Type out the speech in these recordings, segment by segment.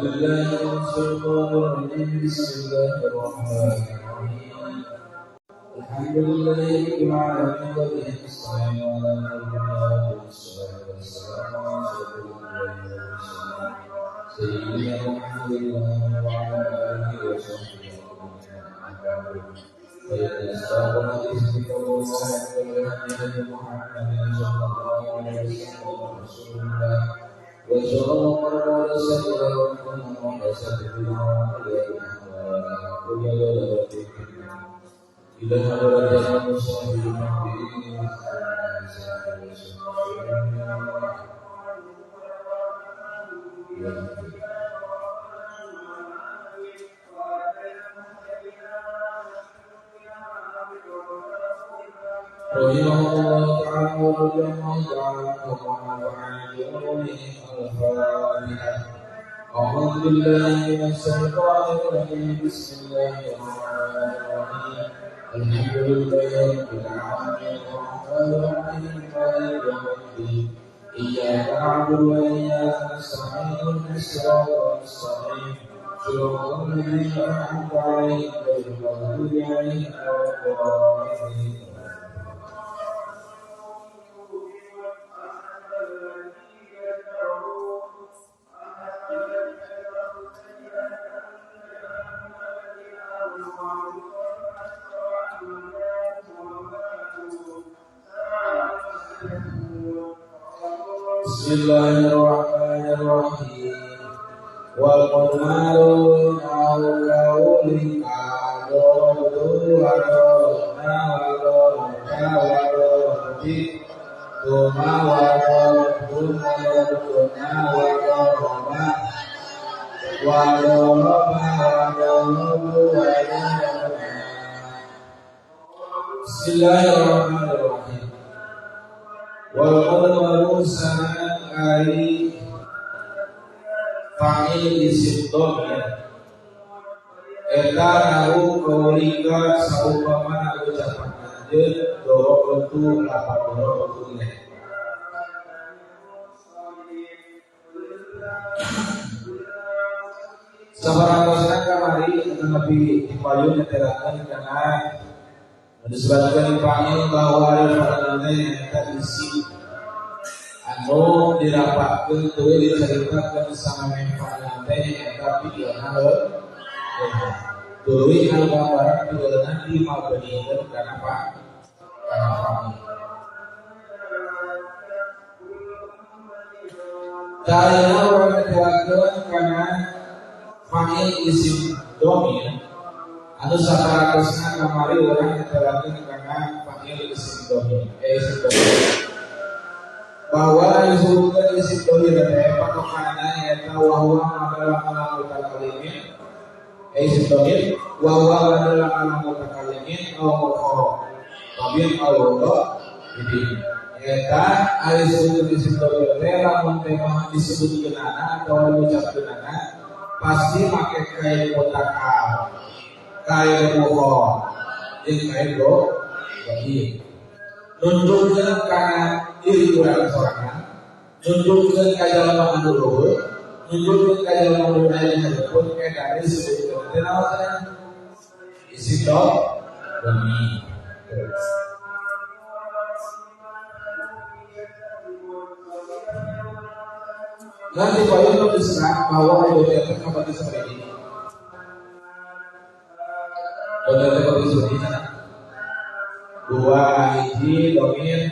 بالله من الشيطان الرجيم. بسم الله الرحمن الرحيم. الحمد لله رب العالمين وبه نستعين على أمر والصلاة والسلام على أشرف الأنبياء والمرسلين سيدنا محمد وعلى آله وصحبه أجمعين. فإن أصدق الحديث كتاب الله وخير الهدي محمد صلى الله عليه وسلم رسول الله وشر الأمور محدثاتها وكل محدثة بدعة وكل ضلالة في النار. إلى حضرة المصطفى المهدي رحمه الله تعالى ورضي الله تعالى عنه ونفعنا بعلومه. الفاتحة. أعوذ بالله من الشيطان الرجيم. بسم الله الرحمن الرحيم. الحمد لله رب العالمين الرحمن الرحيم مالك يوم الدين. إياك نعبد وإياك نستعين اهدنا الصراط المستقيم صراط الذين أنعمت عليهم غير المغضوب عليهم ولا الضالين. Bismillahirrahmanirrahim. Wal qamaru na'u kaulika wa darabna wa darabta wa darabti tuma wa darabtuma wa darabna wa daraba wa daraba wa darabu wa darabna. Bismillahirrahmanirrahim. Wal qamaru sanaan ari fa'il isim dhamir eta nahu kaulika saupamana ucapan anjeun dorobtu lapan dorobtu ilaih. Sabarangosna kamari tetapi dipayun netelakeun kana disebutkan fa'il bahwa ari fa'il teh eta isim anu dirapatkeun teu dicaritakeun sama fa'il teh eta fi'ilna heuh tuluy anu gambaran fi'ilna dimabnikeun kana kana fa'il. Carana urang netelakeun kana fa'il isim dhamir anu saparatosna kamari urang netelakeun kana fa'il isim dhamir isim dhamir bahwa disebutkan isim dhamir teh patokanna eta wa huwa adalah ala mutakallimin isim dhamir wa huwa adalah ala mutakallimin aw mukhatabin aw ghaibin. Eta ari disebutkeun isim dhamir teh lamun teh mah disebutkeunana atawa diucapkeunana pasti make kain mutakal, kain mukho, jeung kain ghaib. Nunjukkeun kana diri urang sorangan, nunjukkeun ka jalma anu luhur, nunjukkeun ka jalma anu aya di hareupeun eta disebutkeun teh naon teh? Isim dhamir. Nanti payun nu diserang bahwa aya teh kabagi seperti ini. Dhamir teh kabagi seperti ini. Dua hiji dhamir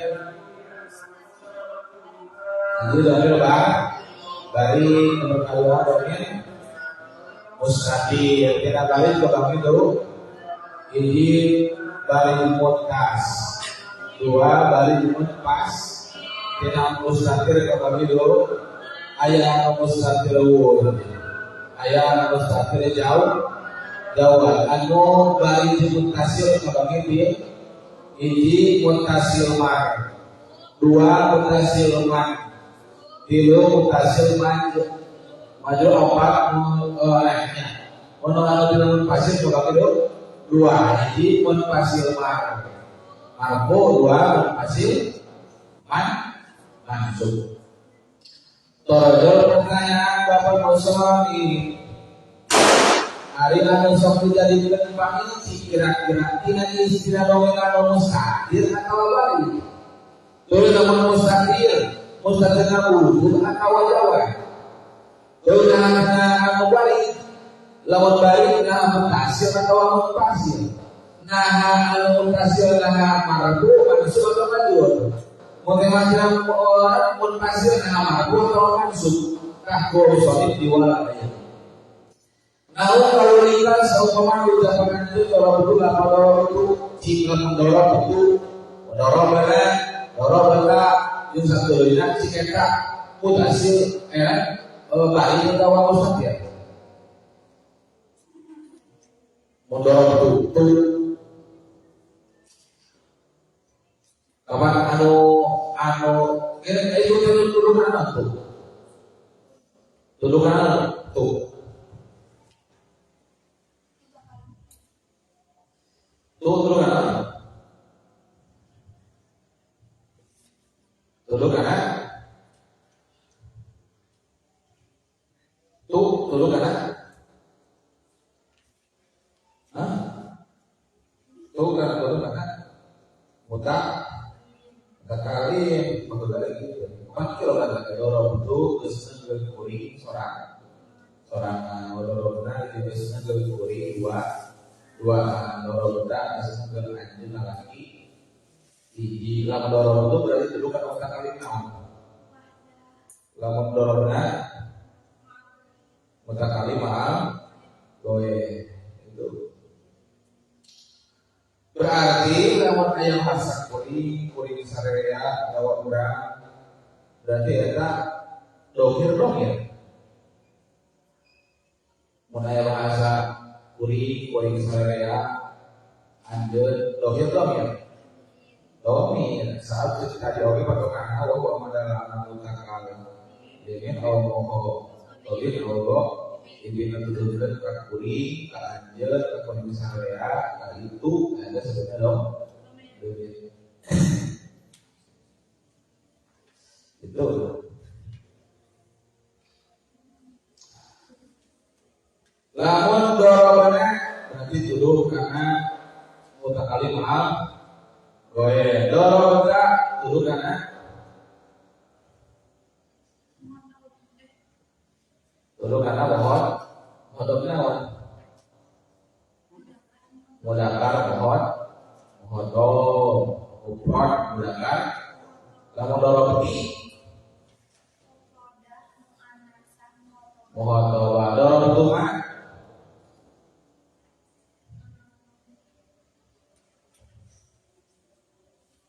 hiji dhamir ba bari nomor kadua dhamir mustatir tina bari kabagi tu hiji bari muntas dua bari munpas tina mustatir kabagi tu aya anu mustatir wul aya anu mustatir jauh jauh anu bari muntasil kabagi di hiji muntasil mar dua muntasil man tilu muntasil man maju opat olehnya ono anu tilu munfasil kabagi dua hiji munfasil mar marfu dua munfasil man mansub. Torojol pertanyaan Bapak Musoni hari anu sok dijadikeun panginci kira-kira tina istilah domir anu mustatir atau bari. Tuluy lamun mustatir, mustatirna wujud atau jawab. Tuluy anu bari, lamun bari nah muntasir atau muntasir. Nah anu muntasir nah marfu mansub atau majrur. Mun teh orang muntasir nah marfu atau mansub. Tah kudu diwala aya. Nah, kalau lika seumpama ucapan itu dorong itu lapa dorong itu jika mendorong itu dorong mana dorong benda yang satu lina ciketa mutasil ya bayi atau mustaqil mendorong itu kapan anu anu itu tuduhan tuh tuduhan tuh tuh kanan. Tuh kanan. Tuh tuh kanan. Hah? Tuh kanan, tuh kanan. Muta kali maksud gitu. Empat kilo kan dorong itu geus gawe kuring sorang. Sorang dorong benar geus gawe kuring dua dorong benda asasna gawe anjeun lalaki hiji lamun dorong itu berarti dudukan otak kali naon lamun dorongna mutakali maal goe itu berarti lamun aya masak kuring kuring sarerea atawa urang berarti eta dohir dong ya mun aya bahasa kuring kuring sarerea anjeun dohir dong ya domir saat tadi oge patokanna wa wa madal mutakal dene au dohir ogo ibina tuturkeun ka kuring ka anjeun ka kuring sarerea ka itu ada sebenarnya dong domir itu lamun dorobana berarti tuduh karena mutakali mahal goe dorobana tuduh karena mohon modokna naon mudakar mohon mohodo mufrad mudakar lamun dorobti mohodo dorobtu mah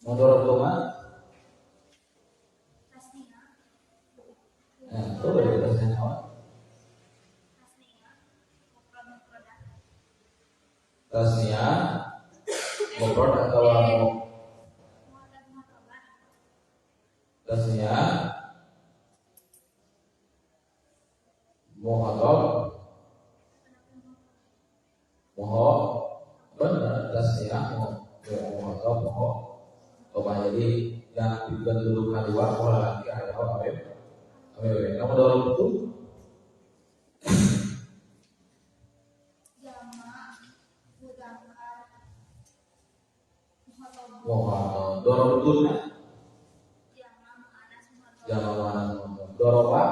Mudorot rumah. Nah, itu dari tasnya apa? Tasnya mufrad atau tasnya muhatab muho benar tasnya muhatab muho. Coba jadi yang dibentuk dua pola lagi ada apa ya? Kamu dorong itu muhatab dorong itu jama muannas dorong apa?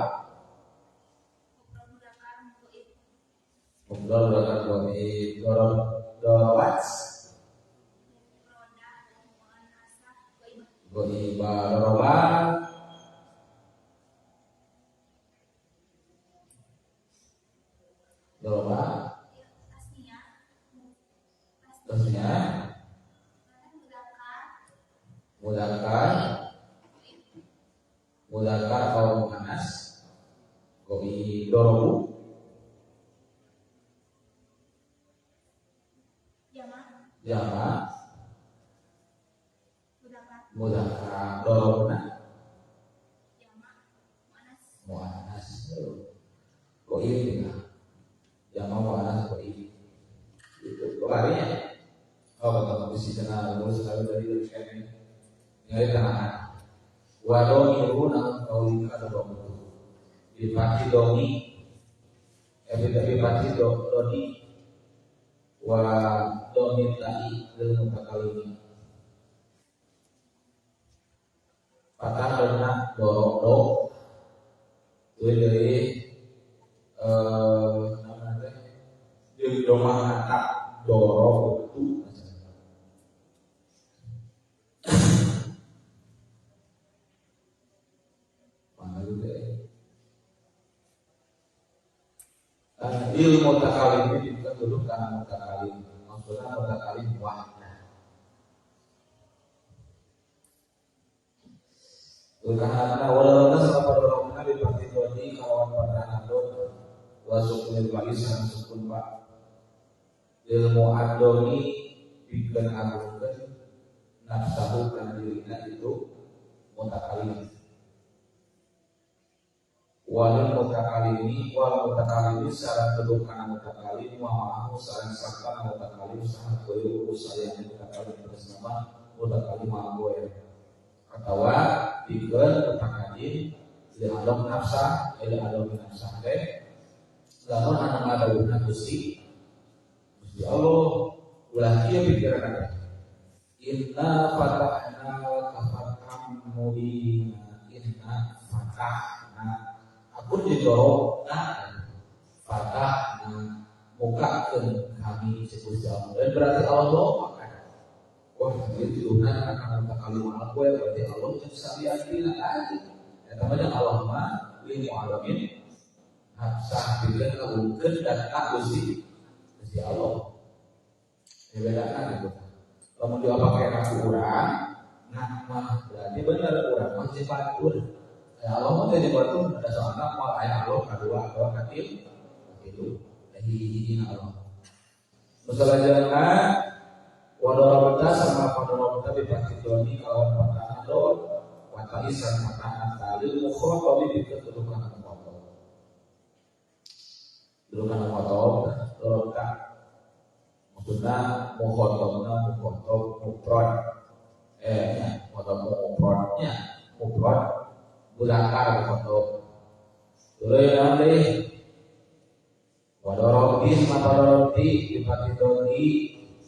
Mufrad mudzakkar ghaib dorong dorowat Goiba doroba doroba tasnya mudzakkar mudzakkar atau muannas goi dorobu jama mudzakkar dorobna muannas goib ya jama muannas goib itu kemarinnya oh betul bisi cenah mulus sekali dari kene ningali tanahan wa domiru nang kaulika dorobtu Bipati domi bipati dodi wa domi ta'i lil mutakalimi patah dona do do dari namanya jeung domah tak doro itu mana juga ilmu mutakalim ini bukan dulu karena mutakalim maksudnya mutakalim wahda. Karena walau sama dorongna bipati doni kawan patahan don wa sukunil ba'isan sukun ba ilmu adomi bikin agungkeun nafsahu kana dirina itu mutakalim. Walil mutakalimi wal mutakalimi sareng kedudukan mutakalim wa ma'ahu sareng sarta mutakalim saha koyo usayana mutakalim bersama mutakalim ma'ahu atawa pikeun mutakalim li adom nafsa ila adom nafsa teh lamun anu ngadawuhna Gusti Gusti Allah ulah kieu pikiran teh inna fatahna laka fatham mubina inna fatahna aku didorong fatah mukakeun kami Gusti Allah. Dan berarti Allah makan. Wah, ieu tuduhna akan mutakalim aku berarti Allah jeung sabiatina aja. Eta mah Allah mah lil mu'alamin nafsah pikeun ngagungkeun dan tak Gusti Gusti Allah. Ya bedakan gitu. Lamun dipakeun ku urang, nah mah berarti bener urang mah sifatur. Ya Allah mah teh dibantu ada soalna moal aya Allah kadua atawa katil kitu hiji-hijina Allah. Musalajana wa darabta sama padarabta bi fatidoni kalawan patahna don wa ta'isan patahna talil mukhatabi bi ketudukan mukhatab. Tudukan mukhatab darabta maksudna mukhatabna mukhatab mufrad mukhatab mufradnya mufrad mudzakkar mukhatab. Tuluy naon deui? Wa darabti sama darabti bi fatidoni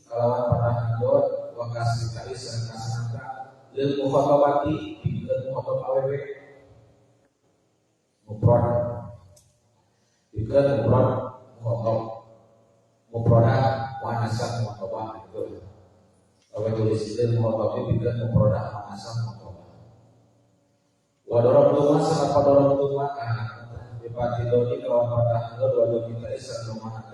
kalawan patah don wa kasri ta'i sareng kasrah lil mukhatabati pikeun mukhatab awewe mufrad pikeun mufrad mukhatab mufradah wa nasab mukhatabah gitu. Awe tulis lil mukhatabati pikeun mufradah wa nasab mukhatabah. Wa darabtu sama padarabtu bi fatidoni kalawan patah don wa doni ta'i sareng domah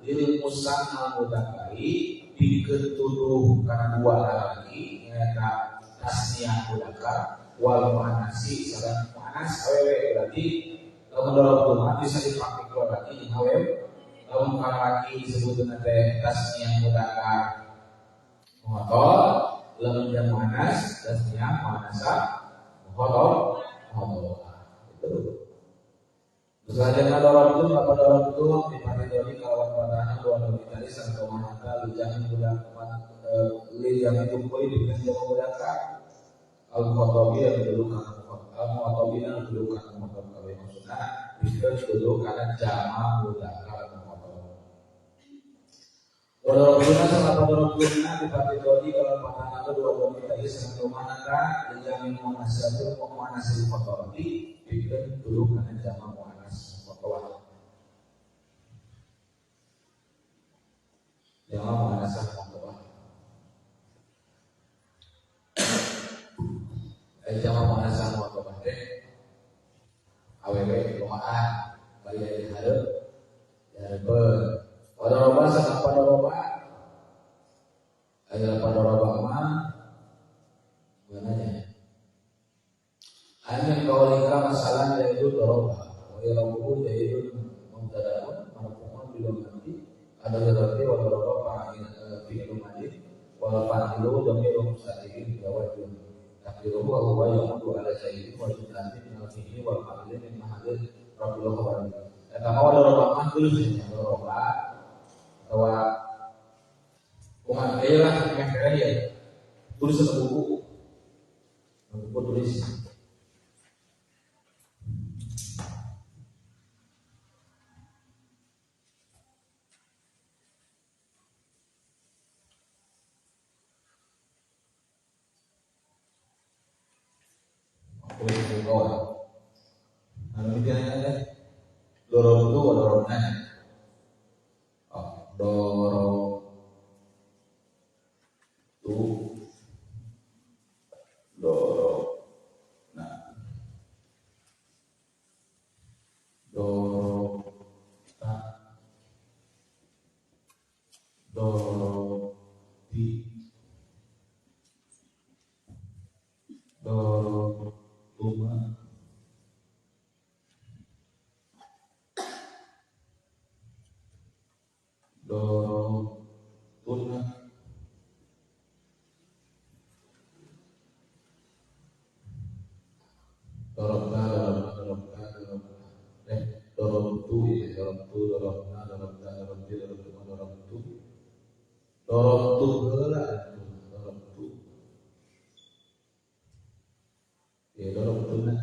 lil musanna mudzakkari pikeun tuduh kana dua lagi nyaeta tasniah mudzakkar wal muannasi sareng muannas awewe berarti lamun darabtu mah bisa dipake ku laki jeung awewe lamun ka laki disebutna teh tasniah mudzakkar mukhatab lamun jeung muannas tasniah muannasa mukhatab mukhatabah itu. Selanjutnya darabtum apa darabtum dipatidoni kalawan patahna dua doni tadi sareng domahna lijami budak lijami kumpul diberikan jama mudzakkar al mukhatabi yang dulu kana al mukhatabi yang dulu kana mukhatab kabeh maksudna pikeun dulu kana jama mudzakkar mukhatab. Wa darabtuna sama darabtuna dipatidoni kalawan patahna dua doni tadi sareng domahna lijami muannasatul muannasil mukhatabi pikeun dulu kana jama muannas mukhatabah. Jama muannasah mukhatabah. Jama muannasah mukhatabah teh awewe kumaha bari di hareup dihareupeun. Wa daraba sama padaraba aya padaraba mah mananya amin qaulika masalah yaitu daraba wa yarabu yaitu mubtada'un marfu'un bil dhammati ada dzarati wa daraba fa'il fi'il madhi wal fa'ilu dhamiru mustaqim jawabun taqdiruhu wa huwa ya'udu ala sayyidin wa jumlatin min al-fi'li wal fa'ili min mahalil rabbil khabar. Eta mah daraba mah tulis daraba atawa kumaha deui lah meh ya tulis satu buku buku tulis. Terus kawan. Anu mikirnya teh dorong tu dorong nanya. Oh, dorong tu dorong nah dorong ta dorong ti dorong tuma dorong tuna dorong ta dorong dorong ta dorong dorong tu ya dorong tu dorong na dorong ta dorong ti dorong tuma dorong tu dorong tu heula dorong tu ya dorong tuna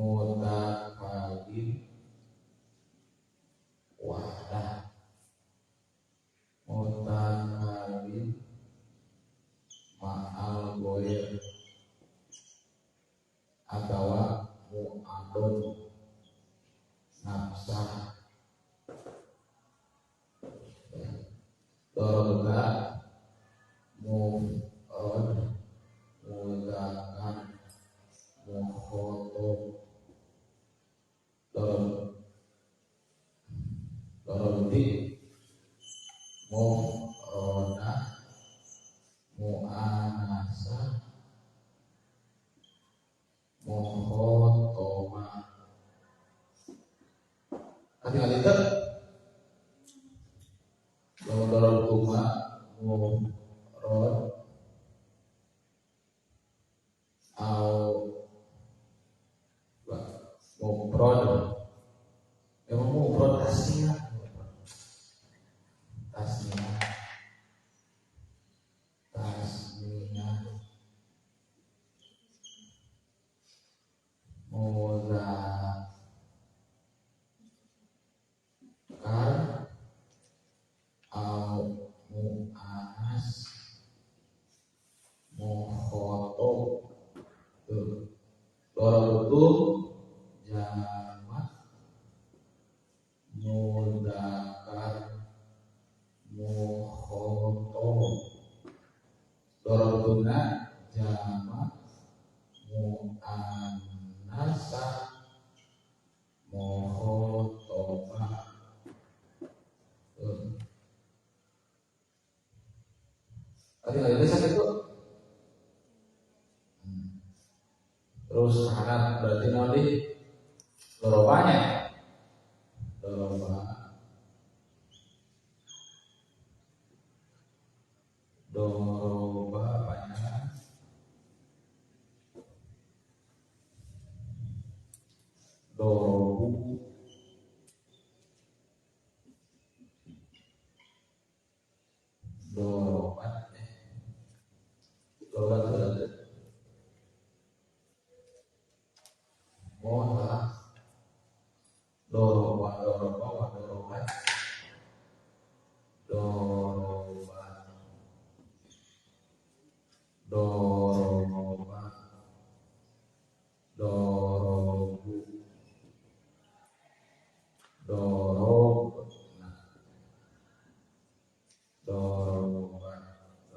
mutakalim wahdah mutakalim ma'al goir atawa mu'adon nafsah dorobta mufrad mudzakkar mukhatab dorobti mufradah mu'anasah mukhatabah. Tinggal itu dorong tuma mufrad au mufrad emang mufrad tasniah tasniah tasniah mudzakkar au mu'annas mukhatab. Tuh. Dorong jamak mudzakkar mukhatab. Dorong tuna jamak muannasah mukhatabah. Tuh. Tadi nggak bisa itu. Terus kanan berarti nanti dorobanya doroba doroba banyak dorobu dorobat dorobat berarti mohon doroba doroba wa dorobat dorobat doroba dorobu dorob doroba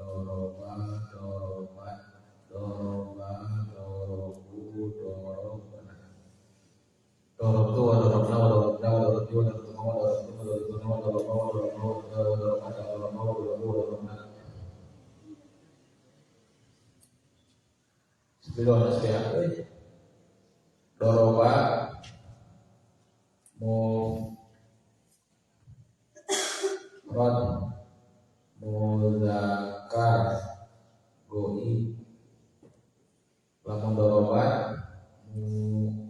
doroba dorobat doroba dorobu dorob dorobtu wa dorobna wa dorobna wa dorobti wa dorobtuma wa dorobtum wa dorobtuna wa doroba wa doroba wa dorobat wa doroba wa dorobu wa dorobna. Sebelum nasihat doroba mufrad muzakkar goi lamun dorobat mufrodah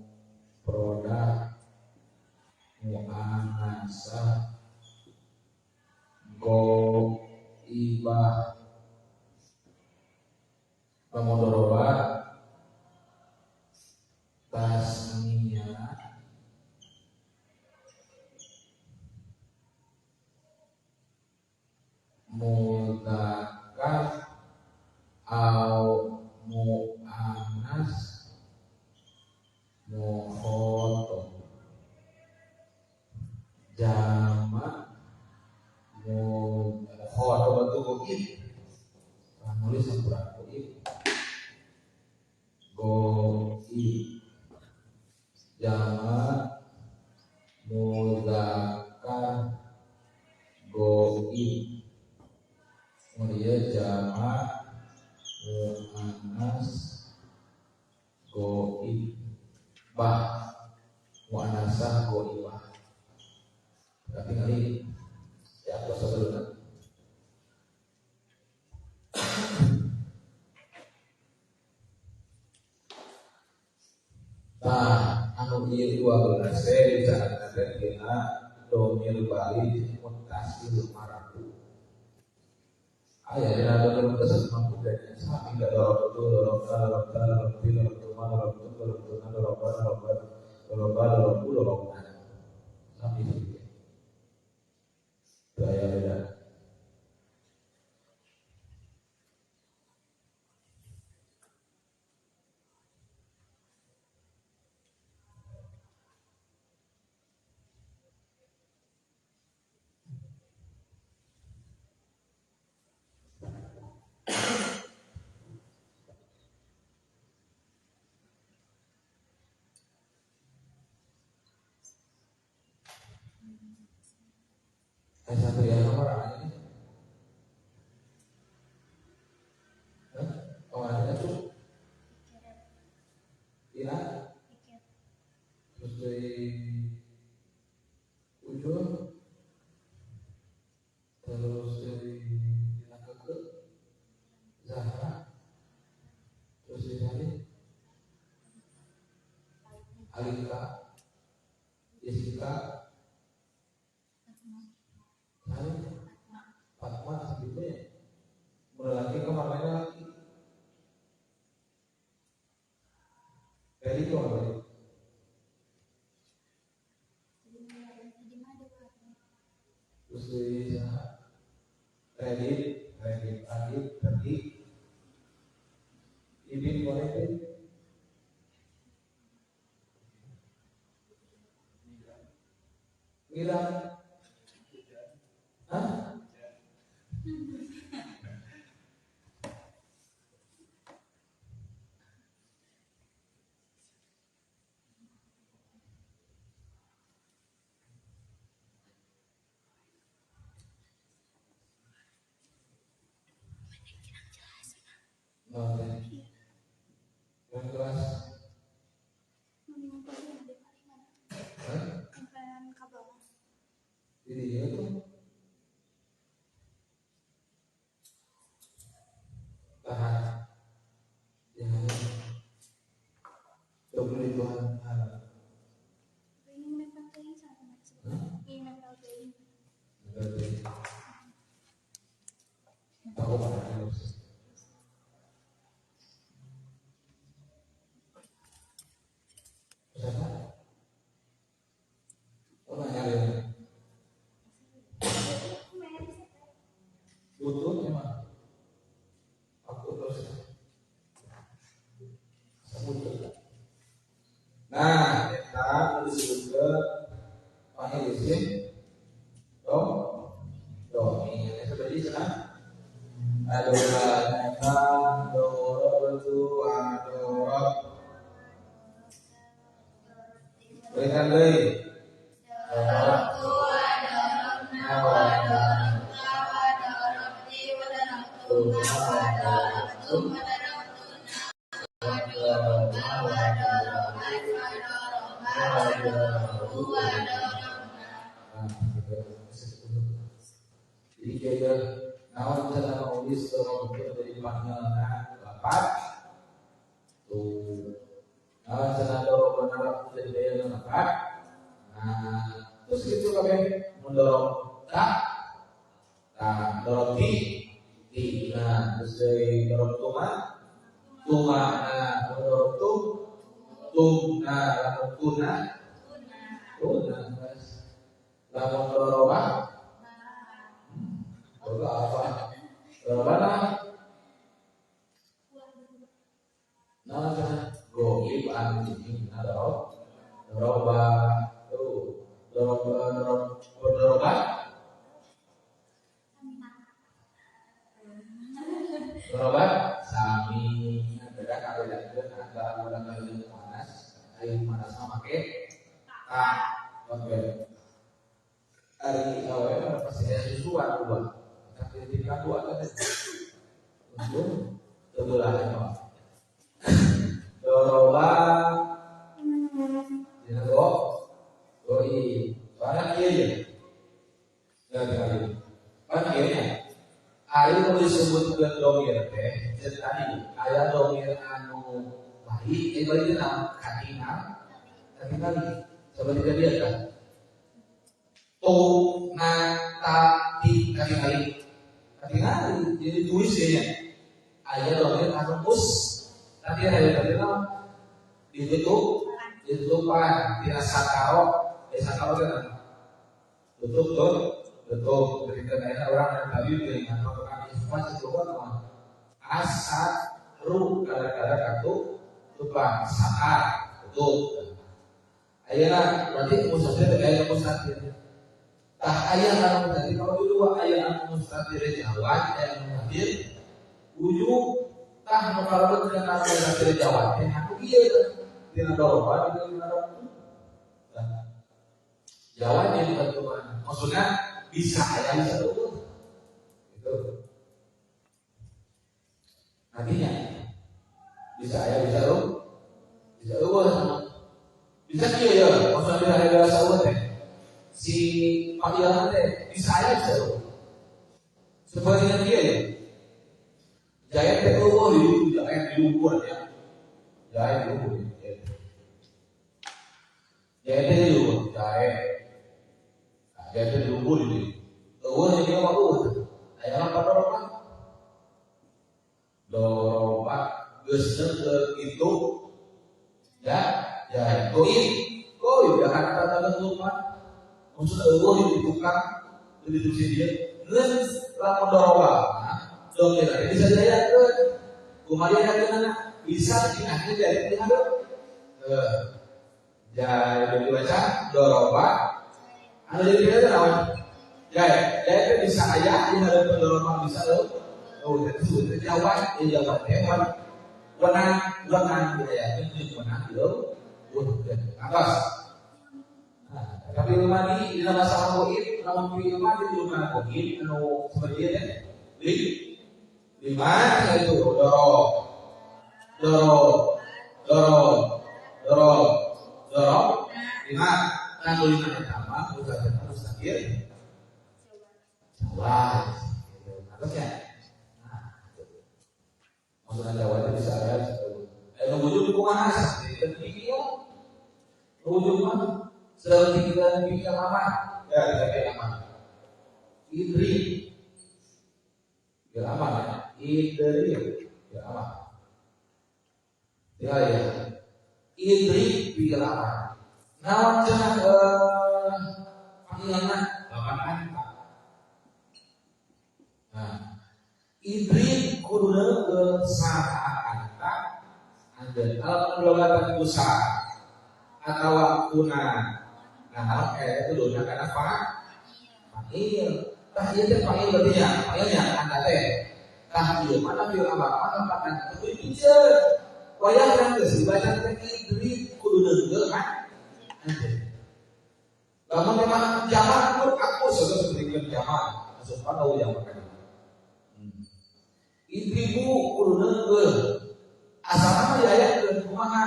muannasah goibah lamun dorobat tasniyah muannas mukhatab, jamak mukhatab itu goib. Nulis sampura goib. Goib jamak muzakkar goib. Kemudian jamak muannas goib bah, muannasah goibah. Berarti kali ya aku sebelumnya. Nah, anu ieu 12 teh dicatatna teh dina domir balik muttasil marfu. Aya dina domir muttasil marfu dan sami ka dorong tu dorong ta dorong ta dorong ti dorong tu ma dorong tu dorong tu na dorong ba dorong ba dorong ba dorong bu dorong na. Sami itu. Aya beda. Satu yang nomor ini, oh ada tuh, Ina, terus dari ujung, terus dari Ina ke Zahra, terus dari tadi Alika, Jessica. Fatma segitu ya. Mulai lagi kemarinnya lagi. Tadi itu apa? Terus dari Redit, Redit, Adit, Pergi, Ibin boleh deh. Ngilang. Hah? Kurang jelas. Hah? Jadi ya tuh. Tahan. Jangan. Coba di Tuhan. Tahu mana terus. Siapa? Oh nanya dia. Butuh memang. Aku terus. Butuh. Nah, kita disebut ke panggil isim dom domi. Ini seperti sana. Adoba dorotu adorot. Berikan deui. Dorobtu adorobna wa dorobta wa dorobti wa dorobtuma wa dorobtum wa dorobtuna wa doroba wa dorobat wa doroba wa dorobu wa dorobna. Nah, gitu. Jadi kira naon cenah nulis dorobtu dari panggilna lapat. Tuh. Naon cenah dorobna jadi daya lapat. Nah, terus gitu kabeh mendorong ta, nah dorong ti, ti. Nah, terus dari dorong tuma, tuma. Nah, mendorong tu, tum. Nah, lamun tuna, tuna. Lamun doroba, doroba apa? Doroba nah, Nah, cenah goib anu cicing dina doroba tuh doroba doroba doroba sami beda kabedakeun antara mudzakkar jeung muannas. Ari muannas mah make ta oke. Ari awewe mah pasti aya susuan dua. Tapi tingkat dua kan. Untung teu beulah mah. Doroba dina go goi. Soalnya kieu ye. Ya tinggal. Kan kieu nya. Ari nu disebutkeun domir teh ceuk tadi aya domir anu baik ieu bari naon katingal katingali seperti tadi ya kan. Tu na ta ti katingali katingali jadi tulis ya aya domir anu mus tadi aya tadi naon ditutup ditutupan tina sakaro sakaro teh tutup tuh tutup ketika aya orang yang tadi dengan tukang ikhwan sesuatu mah asatru kadang-kadang kartu tutupan sakar tutup ayeuna berarti musatir aya musatir tah aya anu musatir kalau dua aya anu musatir jawab aya anu musatir wujud tah nu kalebet dina anu musatir jawab teh anu ieu dina doroba dina doroba jawabnya ditentukan maksudnya bisa aya bisa tutup itu nantinya bisa aya bisa lu bisa eueuh bisa kieu ya maksudnya bisa aya rasa eueuh teh si Pak Ilham teh bisa aya bisa eueuh sepertinya kieu ya jaya teh eueuh di jaya di luhur ya jaya di luhur jaya teh di luhur jaya jaya teh di luhur ini eueuh jadi mah eueuh aya mah padoroba doroba geus itu ya ya goib goib ya kan kata mah maksud eueuh di tukang di si dia geus lamun doroba domir bisa diayakeun kumaha diayakeunana bisa dina jadi di hareup jadi dibaca doroba anu jadi beda naon jaya jaya bisa aya di hareup doroba bisa leuh oh itu jawab ya jawab teh wenang wenang diayakeun jeung wenang leuh atas. Nah, tapi madi dina masalah goib lamun fi'il madi di mana goib anu seperti ieu teh lima itu doro doro doro doro doro lima anu lima eta mah mustahil jawab atasnya. Nah, maksudnya jawabnya bisa aya nu wujud kumaha saperti ieu wujud mah setinggal pikir lama ya tidak lama idri ya lama ya idri ya lama ya ya idri pikir lama naon cenah panggilanna lawan anta. Nah idri kudu ke saha anta anjeun alam logatan usaha atawa kuna nah itu dona karena fa'il tah ieu teh fa'il berarti ya fa'ilnya anta teh tah ieu mana fi'il amar mana pakan itu dipiceun wayah kan geus dibaca teh idri kudu deunggeul kan anjeun lamun memang jamak pun aku sebutkeun jamak maksud mana jamak kan idribu kudu deunggeul asalna mah diayakeun kumaha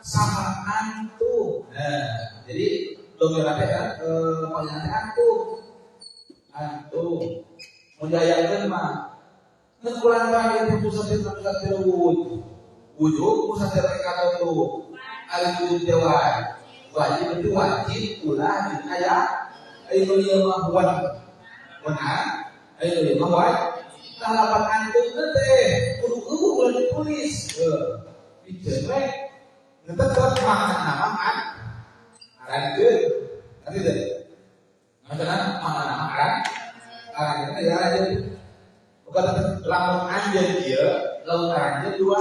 sama antum. Nah, jadi domir teh panggilan teh antum. Antum. Mun diayakeun mah ngan kurang lagi musafir musafir wujud. Wujud musafir kata tu. Al wujud jawab. Wajib itu wajib ulah di aya ayo ieu mah wan. Wana ayo ieu mah wajib. Tah lapan antum teh kudu eueuh ulah ditulis. Heuh. Piceun we tetep makna nama an aranjeun nanti deh maksudna makna nama aran aranjeun ya aranjeun bukan lamun anjeun ieu lamun aranjeun dua.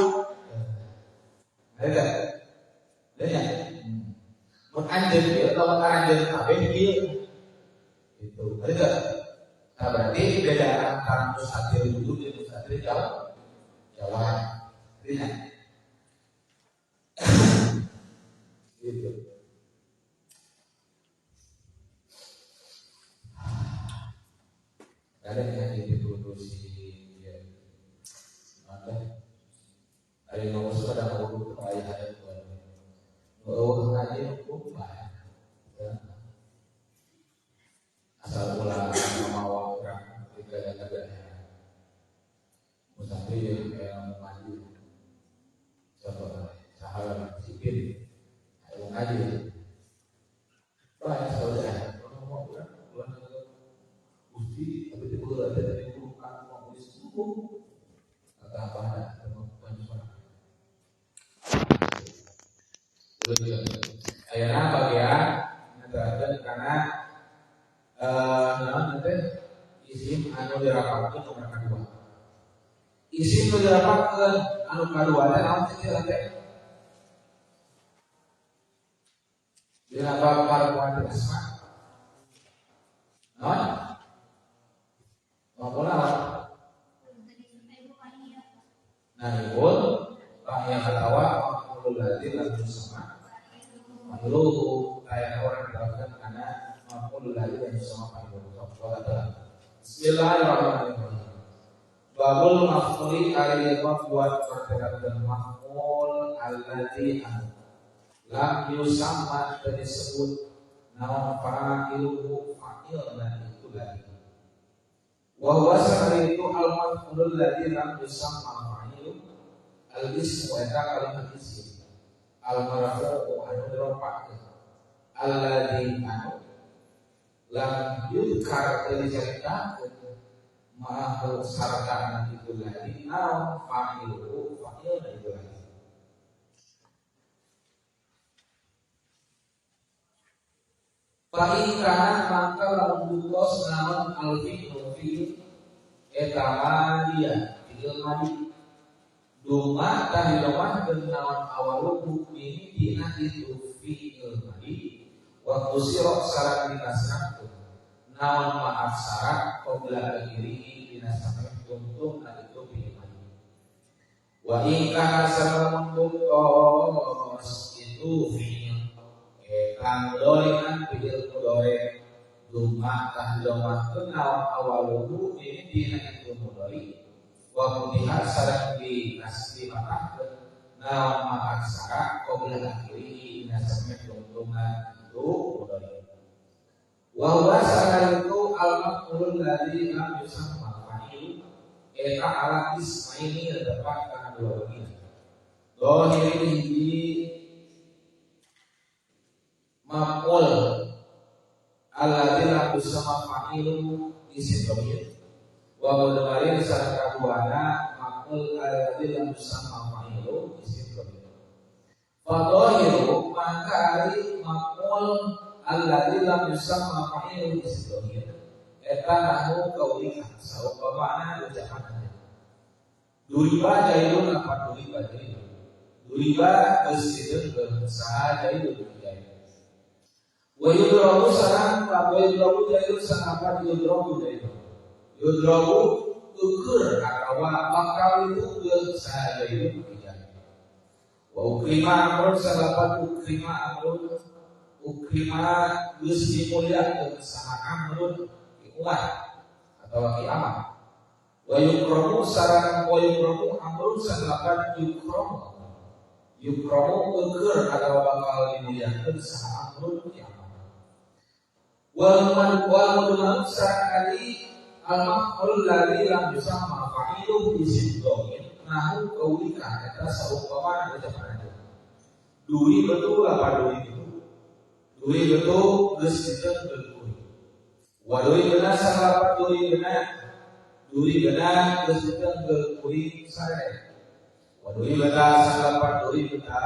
Ada. Ada ya? Mun anjeun ieu lamun anjeun kabeh ieu. Gitu. Ada enggak? Nah, berarti beda antara mustatir wujud dan mustatir jauh. Jauhan. Artinya. Gitu. Ada yang itu si ya. Ada. Ada yang ngurus ada ngurus ayah ada oh ngaji hukum ya. Asal ulah mawa orang tidak ada musafir yang ngaji contoh sahabat sipil yang ngaji wah saudara mau orang ulah gusti tapi tiba ada dari guru kan mau tulis buku atau apa ada ayeuna bagian ngateraskeun kana naon teh isim anu dirapatkeun nomor kadua. Isim nu dirapatkeun anu kadua teh naon teh teh? Dina bab marfu'atil asma. Naon? Maf'ul naon? Naibul yang katawa maf'ulul ladzi lam yusamma. Fa'iluhu kayak orang diterapkan karena maf'ulul ladzi lam yusamma fa'iluhu. Bismillahirrahmanirrahim. Babul maf'uli ari buat perterakan maf'ul alladzi lam yusamma disebut naon fa'iluhu fa'ilna itu lagi. Wa huwa itu al maf'ulul ladzi lam yusamma fa'iluhu al ismu eta kalimat isim al marfu'u anu diropakeun alladzi anu lam yudkar teu dicaritakeun ma'ahu sartana itu lagi naon fa'iluhu fa'ilna itu lagi. Fa in kana maka lamun buktos naon al fi'lu fi'il eta madiya fi'il madi duma tah didomahkeun naon awaluhu ini dina itu fi'il madi wa kusira sareng dikasrahkeun naon maaf syarat qabla akhirihi dina sameh tungtungna itu fi'il madi wa in kana sareng buktos itu fi'il eta mudhari'an fi'il mudhari duma tah didomahkeun naon awaluhu ini dina itu mudhari wa futiha sareng di nasbi patahkeun naon ma'aksara qabla akhirihi dina sameh tungtungna itu mudhari wa huwa sareng itu al maf'ulul ladzi lam yusamma fa'ilu eta ala ismaini terdapat kana dua bagian dhahiri hiji maf'ul alladzi lam yusamma fa'ilu isim dhamir wa mudmarin sareng kaduana maf'ul alladzi lam yusamma fa'ilu isim dhamir fa dhahiru maka ari maf'ul alladzi lam yusamma fa'ilu isim dhamir eta nahu kaulika saumpamana ucapan duriba jailun apa duriba jailun duriba geus dideungkeun saha jailun jailun wa yudrabu sareng wa yudrabu jailun sanapa yudrabu jailun yudrabu ukur atawa bakal itu saha jailun jailun wa ukrima amrun salapat ukrima amrun ukrima geus dimuliakeun saha amrun ki Umar atawa ki Amar wa yukramu sareng wa yukramu amrun salapat yukramu yukramu ukur atawa bakal dimuliakeun saha amrun ki Amar wal mudmar sareng al maf'ul ladzi lam yusamma fa'iluhu isim dhamir nahu kaulika eta saumpamana ucapan aja duri betul apa duri itu duri betul geus diteungkeun kuring wa duri beuna salapat duri beuna geus diteungkeun kuring sare wa duri beuna salapat duri beuna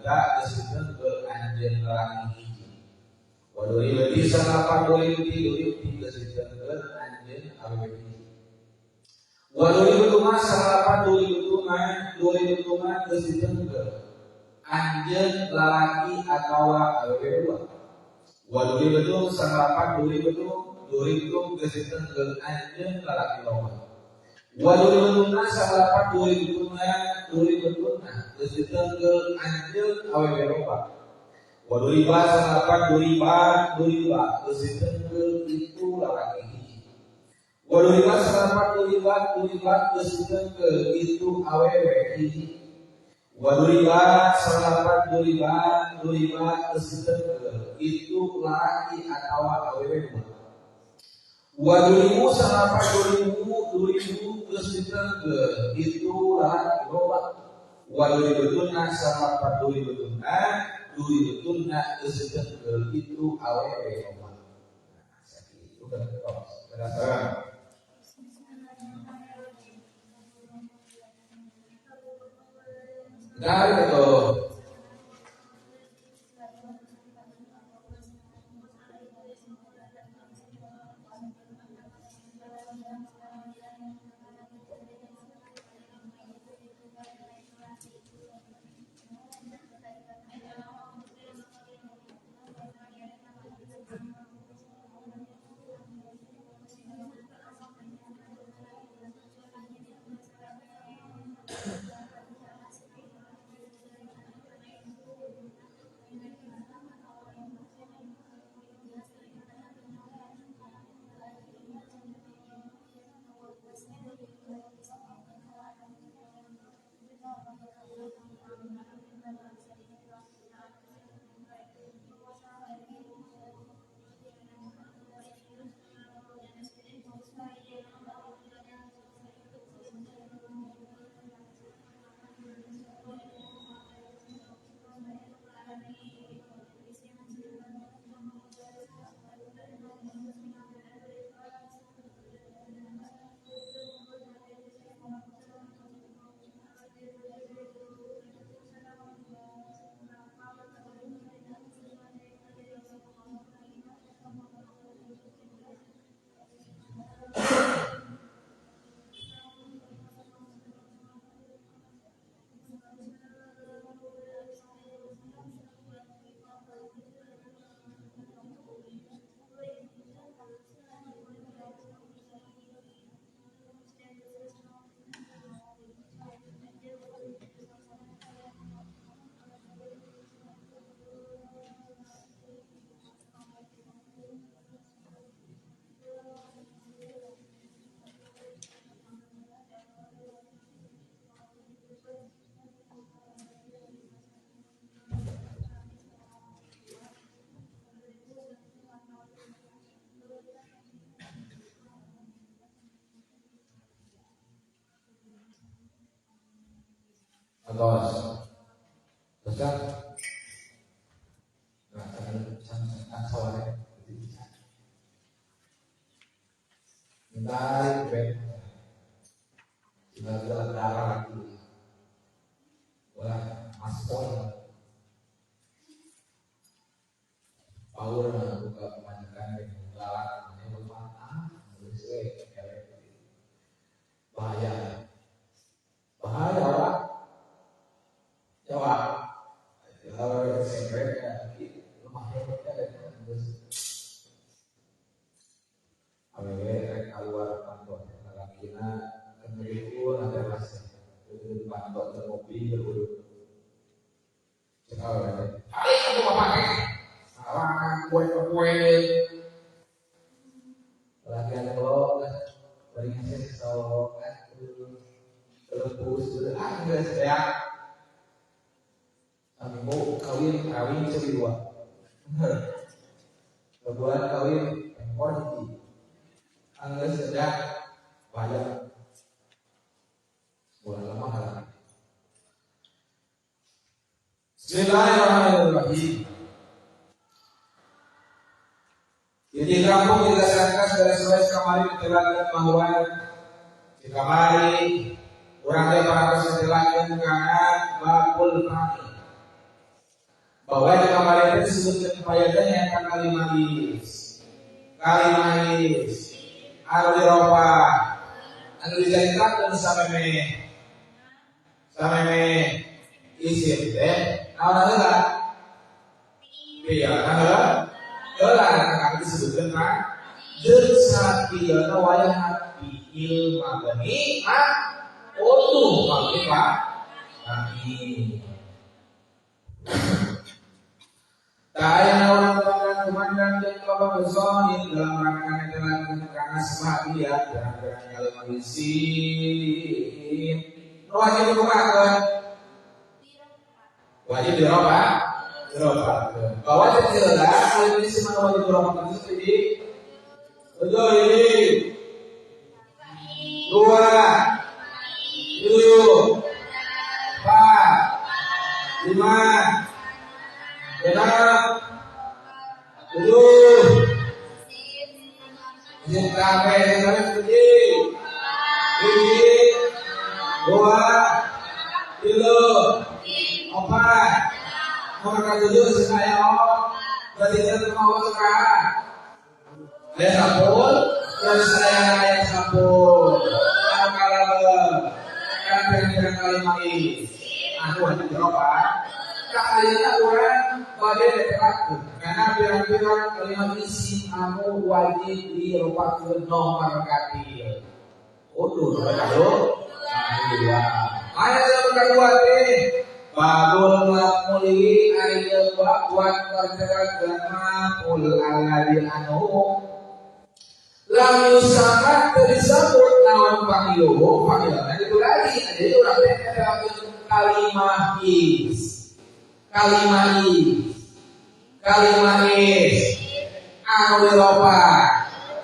geus diteungkeun anjeun lalaki hiji wa duri beti salapat duri beti duri beti geus diteungkeun anjeun awewe hiji wa duri betuma salapat duri betuma geus diteungkeun anjeun lalaki atawa awewe dua. Wa duri betung sanglapat duri betung duri betung geus ditenggel anjeun lalaki loba. Wa duri betungna sanglapat duri betungna duri betungna geus ditenggel anjeun awewe loba. Wa duri ba sanglapat duri ba duri ba geus ditenggel itu lalaki hiji. Wa duri ba sanglapat duri ba duri ba geus ditenggel itu awewe hiji. Wa duriba salapat duriba duriba geus ditenggel itu lalaki atawa awewe dua. Wa duribu salapat duribu duribu geus ditenggel itu lalaki loba. Wa duributuna salapat duributuna duributuna geus ditenggel itu awewe loba. Nah, sakitu penasaran. Dari itu atos. Terus kan? Nah, jangan minta ben. Tinggal jalan darah lagi. Wah, maspon. Power buka pemajikan dengan galak, ini rumah ah, geus we bahaya. Bahaya, Pak. Coba. Kalau sengkret ya, lumayan ya terus. Awewe rek keluar kantor, lalakina ngeriku ada mas. Di kantor dan mobil udah. Cek awewe. Ayo aku mau pakai. Salah kue-kue. Lagi ada lo, bari ngasih sok, telepus, ah geus ya. Ambo kawin kawin ceri dua. Leburan kawin ekor hiji. Anggeus sedang banyak. Bulan lama halang. Bismillahirrahmanirrahim. Jadi kampung tidak sangka sudah kamari ditelankan bahwa di kamari orang teh parantos ditelankan karena bakul kami. Bahwa di kamari itu disebutkan fayadahnya akan kalimahis. Kalimahis anu diropa anu dicaritakeun sameme sameme isim teh Naon heula? Fiil heula. Heula kang disebutkeun mah jeung safiilna wayahna fiil mabni ma utuh mabni ma mabni. Taya orang-orang kumandang dan kelapa besonin dalam rangka dalam karena semahia dalam kalimat isim wajib dikumakan wajib dirobah dirobah bahwa jelas kalimat isim wajib dirobah itu jadi tujuh ini 2 7 4 5 6 7 sampai 7 1 2 3 4 nomor 7 saya berarti mau sekarang ayat sampun terus saya ayat sampun kalau kan kalimat ini aku hanya berapa kalian orang pada terakhir karena pirang-pirang kalimat isim anu wajib diropakeun nomor katilu. Utuh nomor kedua. Ayat nomor kedua teh babul maf'uli ayat bab tercerahkeun maf'ul alladzi anu lam yusamma teu disebut naon pangiluhu pangilna itu lagi. Jadi urang teh kalimat is kalimat is kalimat is anu diropa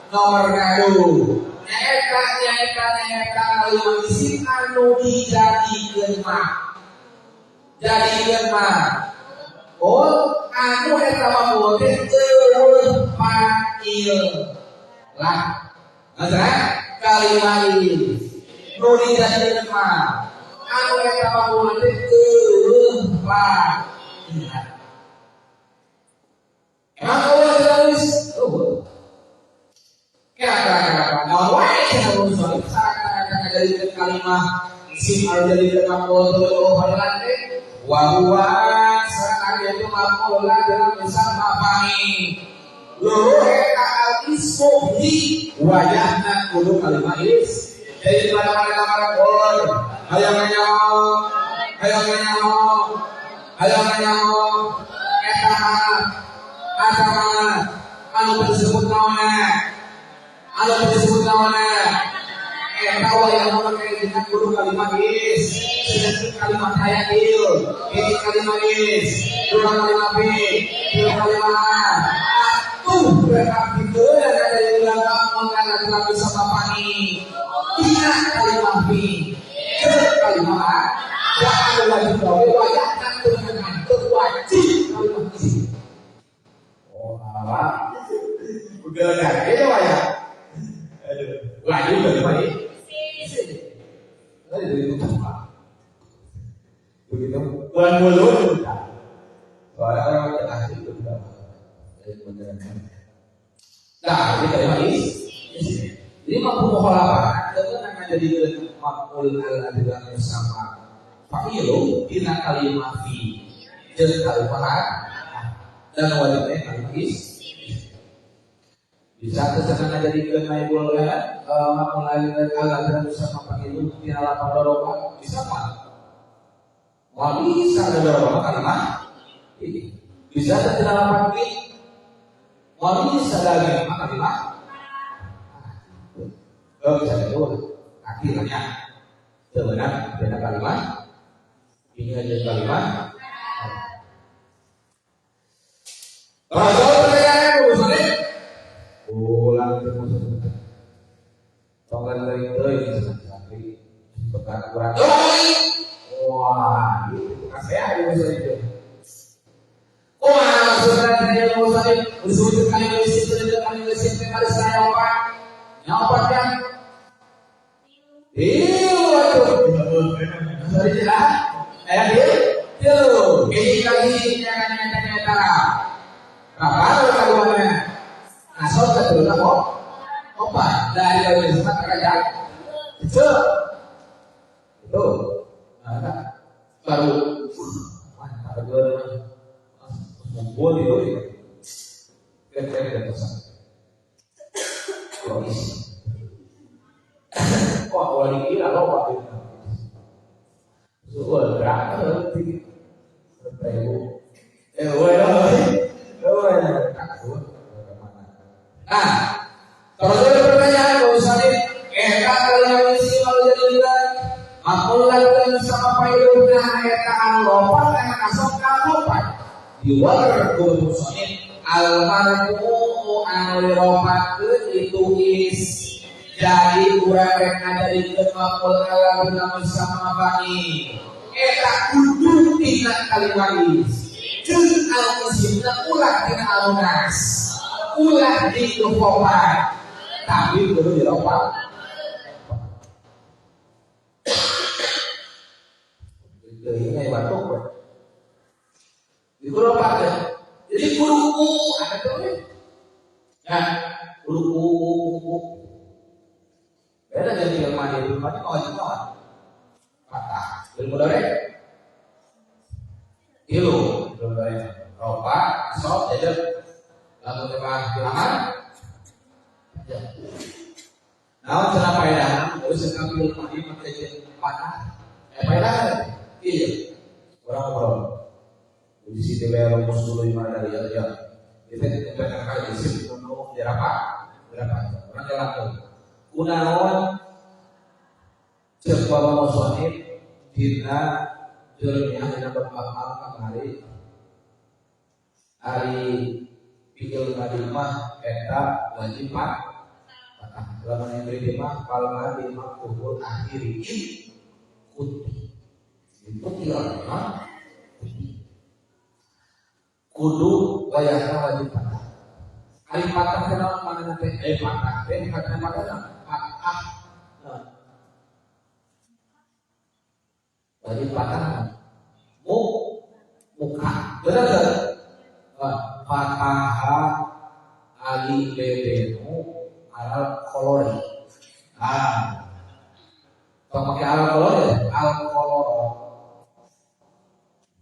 nomor kadu nyaeta nyaeta nyaeta kalimat isim anu dijadikeun mah jadikeun mah oh anu eta mah teh eueuh fa'il lah masalah kalimat is nu dijadikeun mah anu eta mah teh eueuh fa'il. Emang Allah tulis? Oh. Kenapa? Nah, wae cenah usul sarakana jadikeun kalimah isim anu jadikeun maf'ul oh fadilan teh wa huwa sareng ari itu maf'ul dalam misal mafa'il. Luhur eta al ismu hi wayahna kudu kalimah is. Jadi mana-mana gol hayang nyaho hayang nyaho hayang nyaho eta mah anu disebut naonna anu disebut naonna eta wayahna make dina kudu kalimat is sedangkan kalimat aya ieu hiji kalimat is dua kalimat b tiga kalimat a atuh berarti ada yang lamun kana bisa bapani dina kalimat b kalimat a jangan wajib gawe wayahna teu wajib kalimat is. Oh, apa? Udah ada itu wayah. Aduh, wajib kalimat is. Tadi dari itu begitu. Bulan mulut. Soalnya orang yang asli itu tidak. Nah, ini kalimat is. Jadi mafhum mukhalafah itu akan jadi maf'ul al-adilah bersama fa'ilu dina kalimat fi jeung kalimat dan wajibnya kalimat is. Bisa kesana jadi ke naibul maf'ul al-adilah bersama fa'ilu dina lapan doroba bisa mah. Wah bisa ada doroba kalimat ini. Bisa dina lapan fi. Wah bisa lagi kalimat. Oh bisa itu akhirnya sebenarnya beda kalimat ini aja kalimat. Kalau pertanyaan urusannya ulang terus tongkat dari itu ini sampai bekas kurang. Wah, itu kasih aja urusan itu. Oh, maksudnya dari urusan itu kali itu kali itu kali saya apa? Apa kan? Iya, sorry jelas. Itu, ini lagi nyata-nyata. Kapan kaduannya? Asal kedua kok? Opa, dari dari sempat kerja. Itu, itu, nah, baru, kedua ngumpul itu ya. Kira-kira pesan. Logis. Wah, wali kira lo waktu itu. Soal berapa sih? Nah, terus ada pertanyaan Pak eta kalian isi kalau jadi bilang makulan sama payungna eta anu lompat eta kasok ka lompat diwar ku musonif almarhum anu dilompatkeun itu is jadi urang rek ngajadikeun maqul ala bina sama bani eta kudu tina kalimat is jeung al isimna ulah tina alunas ulah dilupakan tapi kudu dilompat. Ini batuk we. Dikurang ya. Jadi kudu ada tuh. Ya, kudu u. Beda jadi ilmu madi wajib naon? Patah. Ilmu dore? Ilu, ilmu dore. Ropa, sok, jajab. Lamun mah bilangan. Ya. Naon cenah faedahna? Geus sekali ilmu madi make jeung patah. Faedah iya. Orang ngobrol. Di sini rumus dulu di mana dari ya. Kita kali isim nu berapa? Berapa? Orang jalan tuh. Kunaon cek bapak musonif dina jurniah dina bab amal kamari ari fi'il madi mah eta wajib patah. Lamun yang beri mah fal madi maqbul akhiri kuti. Itu mah kudu wayahna wajib patah. Ari patah teh naon manehna teh? Patah teh kata patah patah. Wajib patah. Muka. Benar teu? Fataha ali bebenu alal kolori. Ah. Tong make alal kolori ya? Al koloro.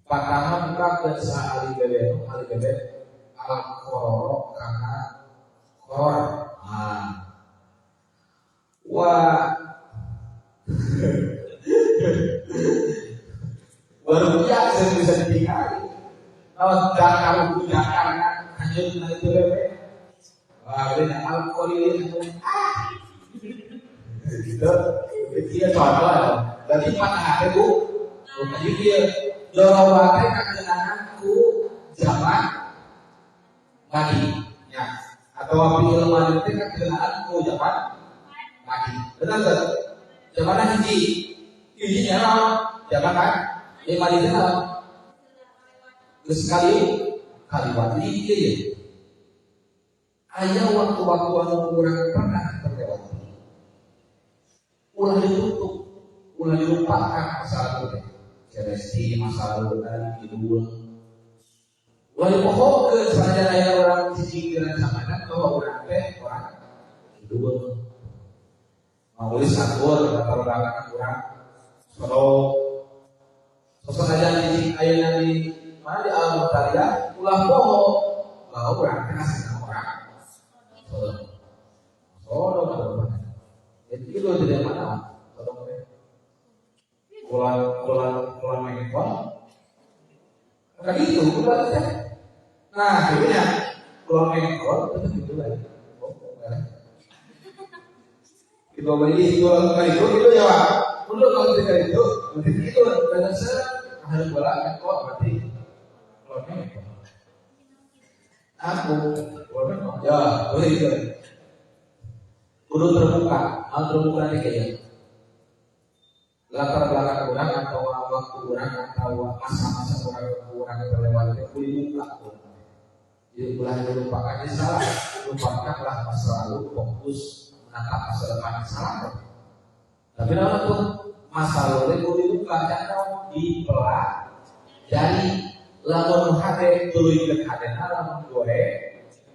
Patahna muka ke sa ali bebenu ali beben al kororo karena koror. Ah. Wah. Baru biasa bisa ditinggali. Kalau dakar dakarnya hanyut na itu bebe. Wah, ini alkohol ah. Gitu. Dia contoh ya. Berarti patah hati bu. Jadi dia dorowate kakenangan ku zaman madi. Ya. Atau fi'il madi teh kakenangan ku zaman madi. Benar tak? Zaman hiji. Hiji nya naon? Zaman kan? Ieu madi teh naon? Geus kali kaliwat ieu ya. Aya waktu-waktu anu urang pernah terlewati. Ulah ditutup, ulah dilupakan masa lalu teh. Celesti masa lalu tadi kidul. Ulah dipohokeun sanajan aya urang cicingkeun samadan bahwa urang teh orang kidul. Maulis atur latar belakang urang sodok. Sosok aja cicing ayeuna di mana di alam mutariyah ulah poho bahwa urang teh asli orang sodok. Sodok atau jadi itu tidak mana sodok teh. Kulan mengkon. Kayak gitu kulan teh. Nah, jadinya kulan mengkon itu gitu lagi. Oh, itu beli kulan kali itu ya, Pak. Untuk kalau tidak itu, berarti itu dan harus bola mengkon berarti kulan mengkon. Aku kulan mengkon. Ya, boleh itu. Kudu terbuka, al terbuka nih kayaknya. Latar belakang orang atau waktu orang atau masa-masa orang terlewati itu dibuka. Jadi ulah dilupakan ini salah, lupakanlah masa lalu, fokus menatap masa depan salah. Tapi naon tuh masa lalu itu dibuka, jangan dipelajari. Lamun hade tuluy ke hadena lamun gore,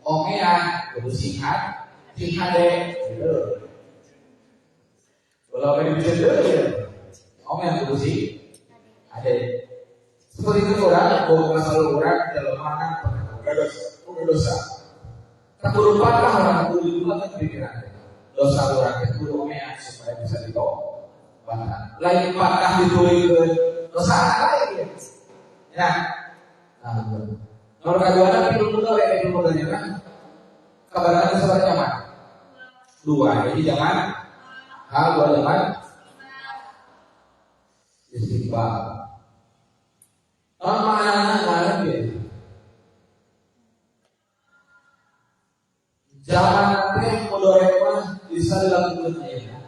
omean kudu singkat, sing hade gitu. Kalau ini bisa dulu ya. Om yang kudu sih ada. Seperti itu orang, bahwa masa lalu orang dalam mana pernah boga dosa. Tak kudu patah orang kudu itu kan pikiran. Dosa orang itu kudu omean supaya bisa ditobatan. Lain patah ditulikeun dosa lain. Ya. Nah, nomor kedua fi'il mudhari, fi'il mudhari kan kabarnya seperti zaman. Dua, jadi zaman hal dua zaman istiqbal. Oh, maknanya ya. Zaman teh mudhari mah bisa dilakukan ayeuna.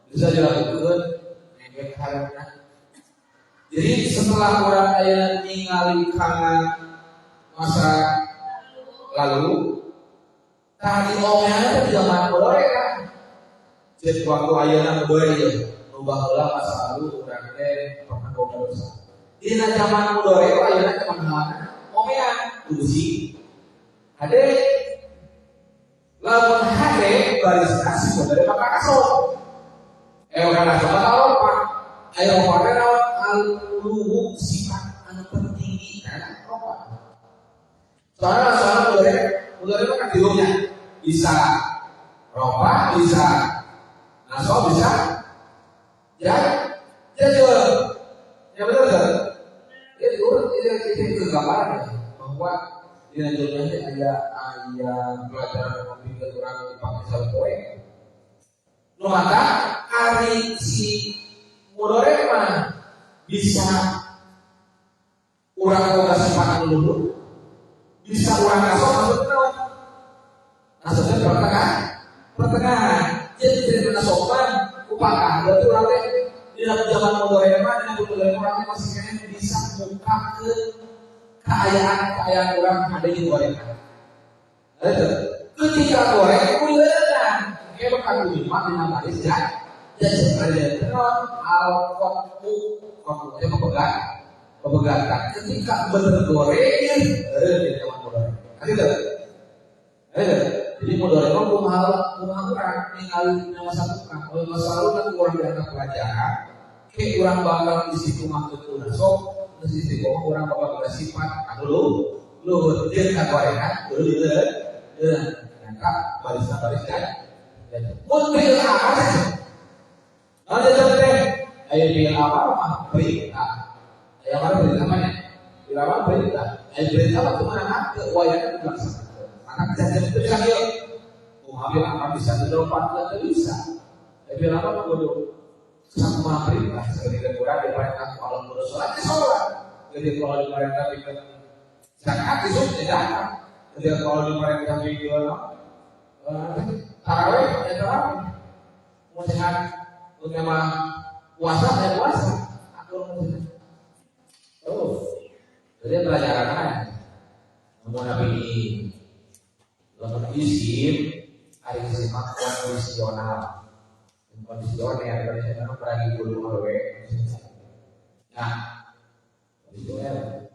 Bisa dilakukan engke hareupeuna. Jadi setelah orang ayeuna ningali kana masa lalu, tadi omean teh zaman mudhari kan. Jadi waktu ayeuna mudhari ieu, nu baheula masa lalu urang teh pernah boga dosa. Dina zaman mudhari ayeuna zaman halana omean kudu si hade. Lamun hade baris nasi mudhari maka kasok. Kana kasok maka lompat. Ayo lompat teh naon al-uluwu sifat anu tertinggi kan lompat. Soalnya mudhari mah kan tilunya bisa rofa, bisa nasob, bisa ya jazm. Ya betul kan? Ya diurut itu gambaran ya bahwa di dunia ini ada pelajaran memikir orang dipakai sapoe. Nu maka ari si mudhari mah bisa urang boga sifat anu luhur, bisa urang nasob maksudna naon? Maksudnya pertengahan. Jadi cerita nasoban upakah berarti urang teh di dalam zaman mudhari mah dina mudhari urang teh masih keneh bisa muka ke keayaan orang ada di gorengan. Ketika goreng kuleuna, kayak bakal lima dina baris ya. Dan sebenarnya al qatu qatu teh pemegatan. Ketika bener goreng, di zaman mudhari. Gitu. Jadi mudhari mah kumaha urang ningali dina masa tukang. Kalau masa lalu kan urang dianggap pelajaran, kayak urang bakal istiqomah ke nasab. Istiqomah orang bakal bersifat anu luhur jeung kagorengan luhur maka baris kan mun fi'il amar naon jajab teh aya fi'il amar mah perintah aya amar perintah mah fi'il amar perintah aya perintah mah kumaha ke wayahna dilaksanakeun maka jajab teh bisa kieu kumaha fi'il amar bisa didropatkeun teu bisa aya fi'il amar mah kudu sama perintah seperti kurang diperintah kalau kudu sholat ya sholat. Jadi kalau diperintah bikin zakat itu tidak. Jadi kalau diperintah bikin tarawih ya tarawih. Mau sehat, mau puasa ya puasa. Aku mau sehat. Oh, jadi pelajaran kan. Mau nabi lamun isim, hari isim kondisional. Kondisioner, kondisioner peragi kudu awewe. Nah, kondisioner.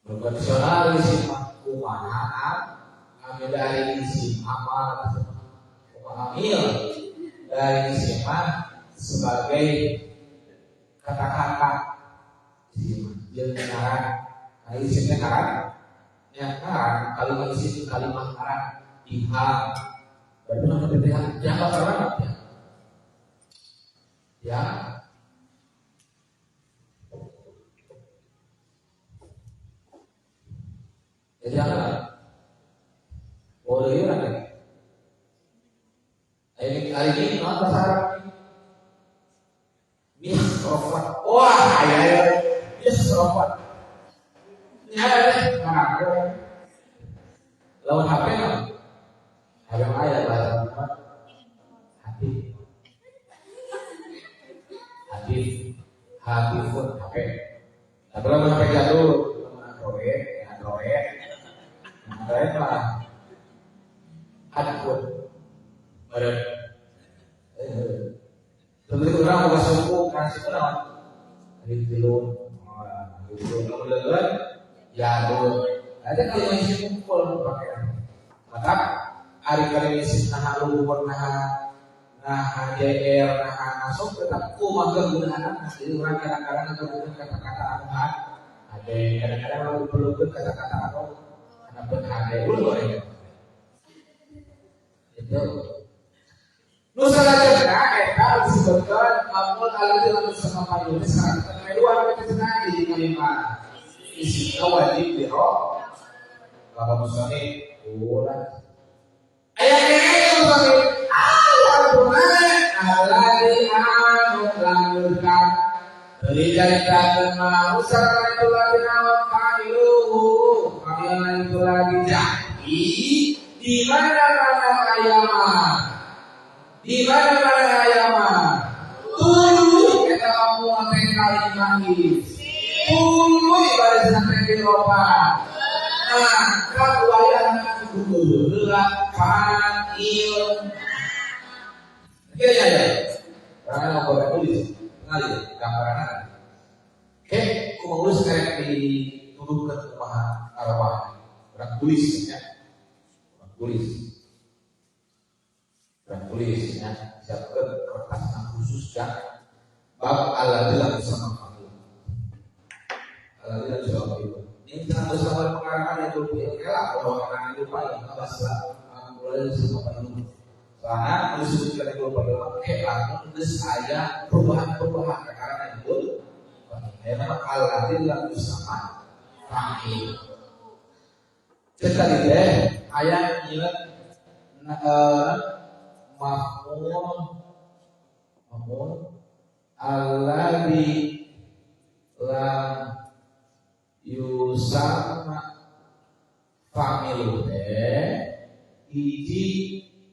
Kondisional isim kumaha amil dari isim amal amil dari isim sebagai kata-kata isim jeung ngaran. Nah, isimnya ngaran. Ya, ngaran kalimat isim kalimat ngaran iha. Berarti nama PPH dianggap terlambat ya. Ya. Ya jangan. Boleh ya. Hari ini nama bahasa Arab mikrofon. Wah, ya ya. Mikrofon. Ya ya. Lawan HP kan? HP mah aya bahasa Arab. Hati. Hati. Hati pun HP. Tapi lamun HP jatuh, lamun Android, Android. Android mah handphone. Bareng. Seperti orang boga suku, kan situ naon? Rijlun. Rijlun lamun leuleun, yadun. Ada kalau isi kumpul pakai. Maka ari kali isim naha luhur naha Nah HDR nah masuk tetap kumaha kegunaan. Jadi orang kadang-kadang perlukan kata-kata anu HD, kadang-kadang perlukan kata-kata anu anu HD ulah ya. Itu. Nu salajengna eta disebutkeun maf'ul alladzi lam yusamma fa'iluhu sekarang kedua kita cenah jadi kalimat isim wajib biro kalau musannif ulah aya kene musannif al-Qur'an alladzi anu lam yuzkar diceritakeun ma usara itu lagi naon fa'iluhu fa'ilna itu lagi jadi di mana-mana ayama di mana-mana ayama tuluy eta ngomong teh kalimat tuluy bari sampe di ropa. Nah, kawayan kudu heula fa'il. Iya ya ya. Karena boleh tulis, ngali gambaranna. Oke, kumaha tulis kayak dituduhkeun kumaha arwah. Urang tulis ya. Urang tulis. Urang tulis ya. Siapkeun kertas yang khusus ya. Bab alladzi lam yusamma fa'il. Alladzi lam yusamma fa'il. Ini jangan bersama pengarangan itu kela kalau pengarangan itu pak yang bahasa mulai sama fa'il. Soalnya disebutkan itu fa'il oke langsung geus aya perubahan-perubahan karena itu aya nama alladzi lam yusamma fa'il. Cek tadi teh aya ieu maf'ul maf'ul alladzi lam yusamma fa'iluhu hiji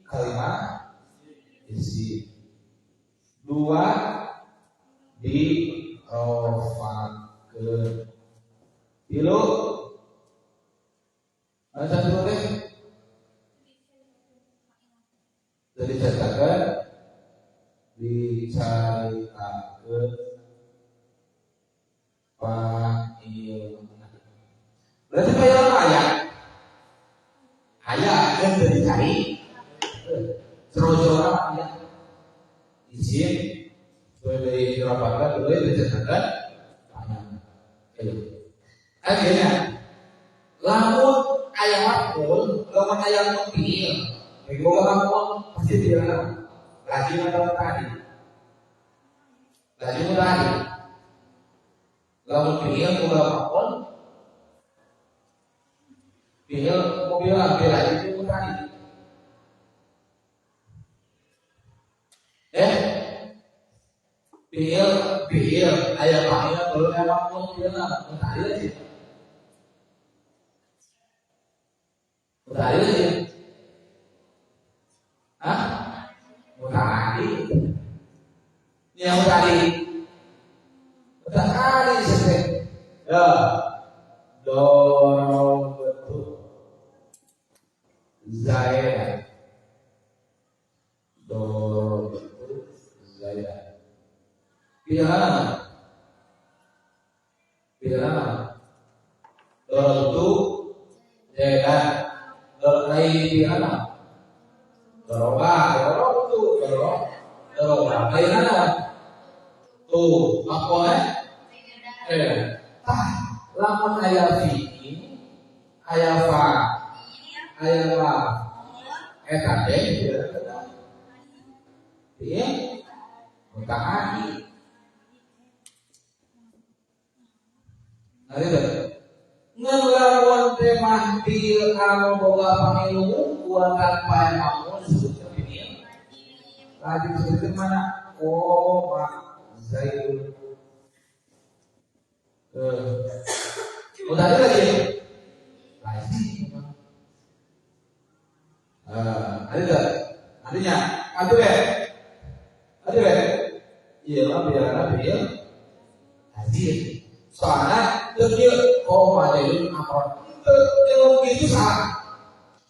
kalimat isi dua di rofakeun tilu ada satu teh jadi cetakan dicaritakeun fa'il. Berarti kayak apa ya? Ayah kan dari cari seru-seru ya. Izin dari rapatkan dulu diceritakan banyak. Akhirnya, lamun ayah maf'ul, lamun ayah maf'il, boga maf'ul pasti dia lazim atau tadi. Lazim tadi. Lamun fi'il boga maf'ul, fi'il mobil ambil aja itu tadi. Fi'il fi'il ayat fa'il kalau emang mau fi'il muta'alil aja. Muta'alil aja. Hah? Muta'alil. Ini yang muta'alil. Muta'alil sih. Ya. Dorong betul. Zaidan. Dorong betul Zaidan. Pilihan. Pilihan. Dorong betul Zaidan. Dorong lain pilihan. Dorong dorong betul dorong. Dorong lain mana? Tuh, apa eh? Tah, lamun aya fi'il, aya fa, aya wa, eta teh fi'il muta'addi. Nah itu. Ngan lamun teh mah fi'il anu boga pangilmu kuatan pae maf'ul disebutkeun fi'il. Lagi disebutkeun mana? Qoma Zaidun. Muta'addi lagi. Lagi. Ada tak? Artinya, ada be? Ada be? Iya lah, biar fi'il lazim. Soalnya teu koma jadi amron. Teu gitu salah.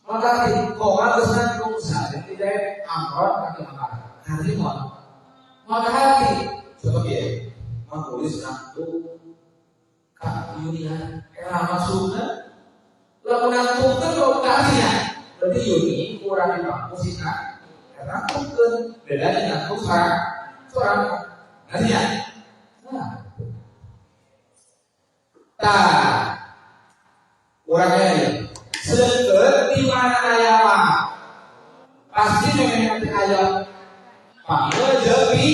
Maka koma geus nanggung saja tidak amron kaki amar. Harimon. Maka hati coba kieu. Mangkulis nangtung ka Yunian era maksudna lamun nangtung teh artinya. Berarti Yuni kurang di kampus sih kan Nangtungkeun beda jeung nangtung sorang. Nanti ya. Nah. Tah. Urangnya ya. Sedengkeun di mana aya mah pasti memang nanti aya panggil jeung pi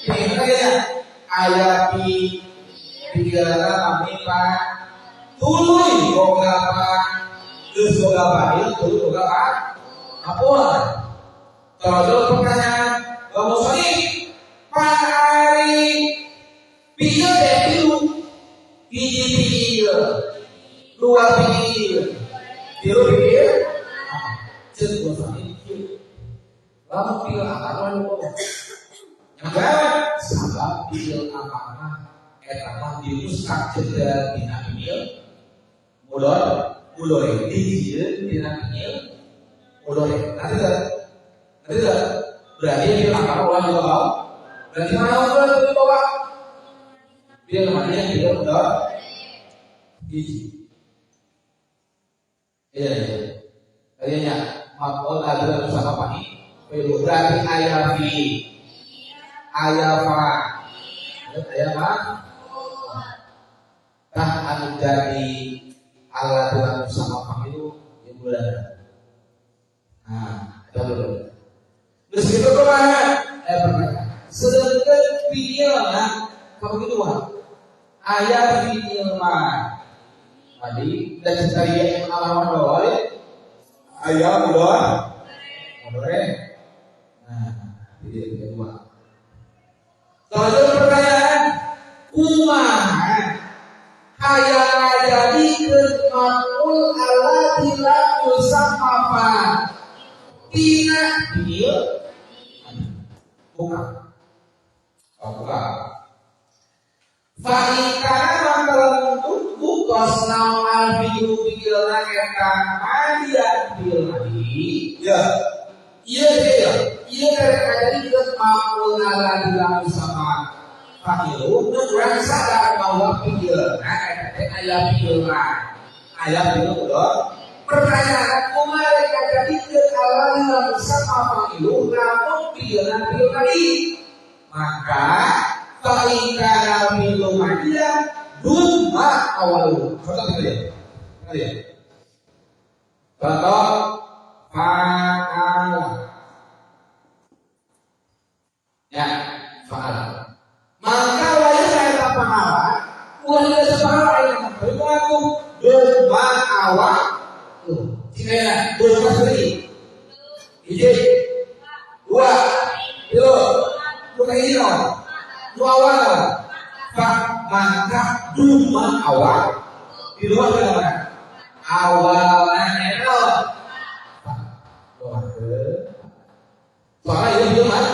pi ya aya pi pigeuna kami pak tuluy boga pak geus boga fa'il tuluy boga pak maf'ul. Kalau pertanyaan Bapak Pak ari pieu teh tilu hiji pieu dua pieu tilu pieu ceuk bosani kieu lamun pieu akar mah nu nyampe sabab pieu akar mah eta mah dirusak cedera dina fiil mudor mudore dijieun dina fiil mudore nanti tidak berarti fiil akar ulah juga bau berarti mana ulah juga bawa fiil namanya fiil mudor hiji. Iya, iya. Tadinya maf'ul adalah sama pahi. Berarti ayah fi, ayah fa, ayah fa. Tah anu jadi alat tulang sama pahi itu yang bulan. Nah, itu dulu. Terus itu kemana? Pertanyaan. Sedangkan fi'ilna kamu gitu mah. Ayah fi'il mah. Tadi dan cari yang awal awal ayah mudor mudore. Nah, jadi yang kedua. Kalau itu pertanyaan, kumaha hayang jadi maf'ul ala tidak yusamma fa tina fi'il buka. Oh, buka. Fa in kana maka lamun bukos naon al fi'lu fi'ilna eta madian fi'il madi. Ya. Ieu teh ya. Ieu karek kajadikeun maf'ul ala tidak yusamma fa'ilu nu urang sadar bahwa fi'ilna eta teh aya fi'il ma. Aya fi'il mudhari. Pertanyaan kumaha rek kajadikeun ala tidak yusamma fa'ilu namun fi'ilna fi'il madi. Maka fa in kana fi'lu madian dumma awalu. Contoh gitu ya. Ngerti ya? Contoh fa'ala. Ya, fa'ala. Maka wajah saya fa'ala, ulah tidak fa'ala yang tapi mengaku dumma awalu. Cina, dumma sendiri. Hiji, dua, tilu, bukan ini loh. Nu awal fa maka duma awal di luar mana awalnya itu soalnya ini belum ada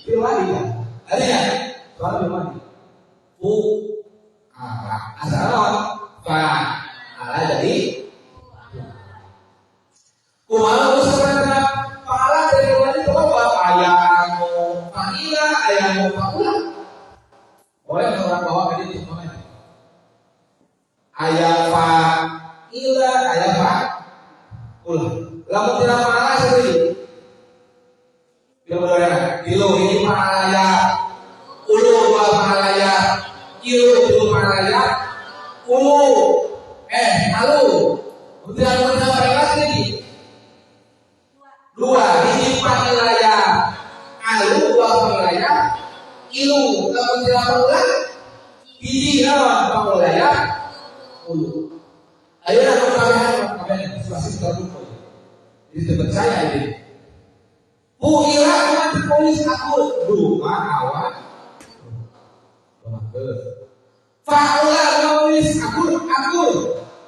belum ada artinya soalnya belum ada fu ala asal fa ala jadi kumaha usaha fa ala jadi wali coba ayamu fa'ila ayamu fa'ula. Boleh orang bawa ke itu namanya. Ayah fa'ila, ayah fa'ula. Lamun tidak fa'ala seperti dia boleh tilu ini fa'ala ya, ulu dua fa'ala ya, ilu dua fa'ala ya, ulu alu. Tidak fa'ala lagi. Dua ini fa'ila ya, alu dua fa'ila ya. Ilu lamun tidak fa'ula hiji lawan fa'ula ya ulu. Ayo nak kabehan kabehan situasi tertutup. Jadi terpercaya ini. Fu'ila mati polis aku duma awal. Fa'ula nulis aku aku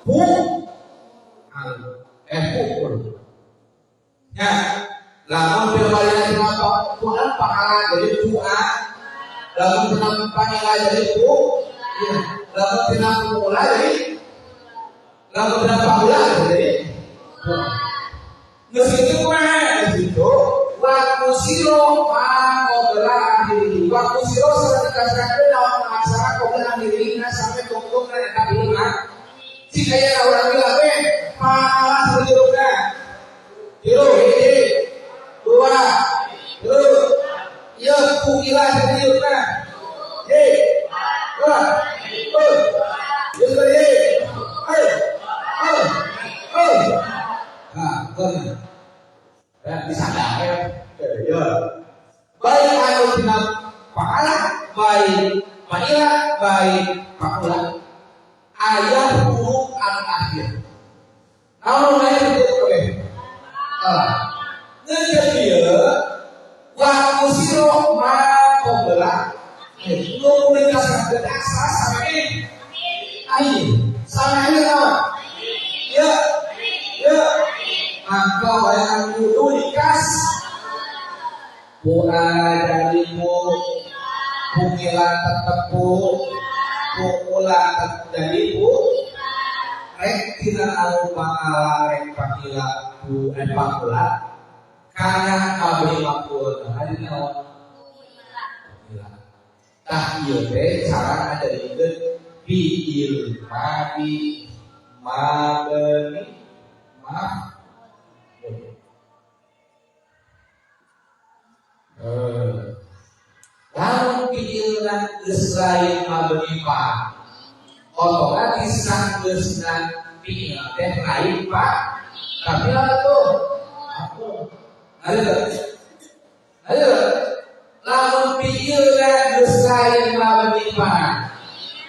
fu al fu. Ya, lamun fil madian kenapa fu'al fa'ala jadi fu'a. Lamun tina fa'ila jadi fu, ya. Lamun tina fu'ula jadi lamun tina fa'ula jadi fu. Geus kitu kumaha? Geus kitu wa kusiro ma qabla akhiri. Wa kusiro sareng dikasihkeun naon aksara qabla akhiri sampai tungtungna eta ilmu. Cik aya urang bilang we fa'ala sajuruna. Tilu hiji, dua, Akhirnya. Ya, disadar ya. Ya. Baik anu tina paala, baik paila, baik paula. Aya huruf anu akhir. Naon aya kitu kabeh? Salah. Ngeun ieu waktu siro ma qabla nu komunikasi asal sampai akhir. Sampai akhir apa? Ya. Ya. Maka wayang kudu dikas ku dari ku pungila tetep ku pungula jadi ku rek tina anu pangala rek pangila ku pangula kana abdi makul hari naon pungila tah ieu teh cara ngajadikeun fi'il madi mabni maf'ul. Lamun fi'ilna geus lain mabni fa otomatis sanggeusna fi'il teh lain fa tapi tuh aku ayo ayo lamun fi'ilna geus lain mabni fa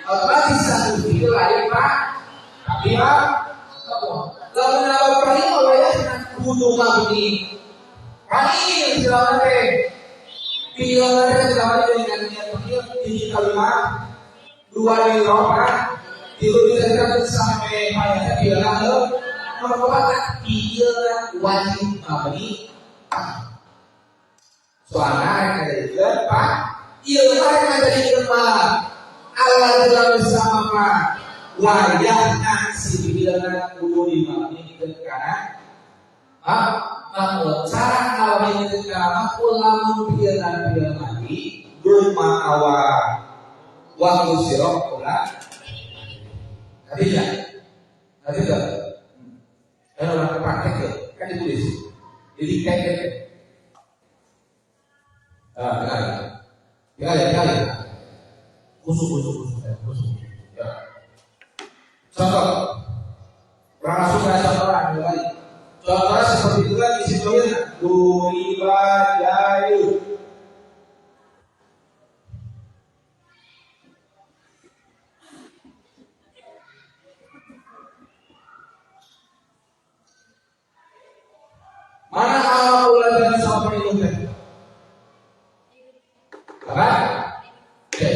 otomatis sanggeus fi'il lain fa tapi lamun awak fa'il wayahna kudu mabni fa'il silakan teh fi'il teh silakan dengan niat fi'il hiji kalimat dua lirofa tilu dijadikan sampai mayatnya fi'il merupakan fi'il wajib mabni soalnya yang ada di pak fi'il yang ada di depan Allah dalam sama pak wayahna si fi'ilna kudu dimabnikeun kana maf'ul. Cara ngawinkeun kana maf'ul lamun fi'ilna fi'il madi duma awal waktu sirah ulah tapi ya nanti enggak kan orang praktek ya kan ditulis jadi kayak ya khusus ya. Contoh langsung saya contoh lagi. Contohnya seperti itu lagi situnya duriba jayu. Mana awal bulan dan sampai itu teh? Apa? Oke.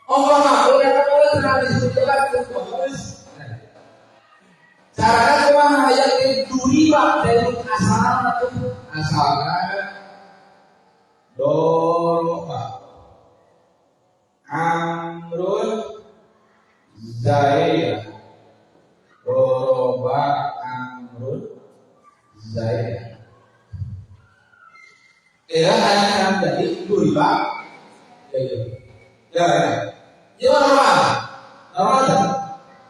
Oh, mama, udah terlalu disebutkan bagus. Caranya kumaha hayang duriba dari asalna tuh asalna doroba amrun zaid doroba amrun zaid ya hayang jadi duriba ya ya ya normal normal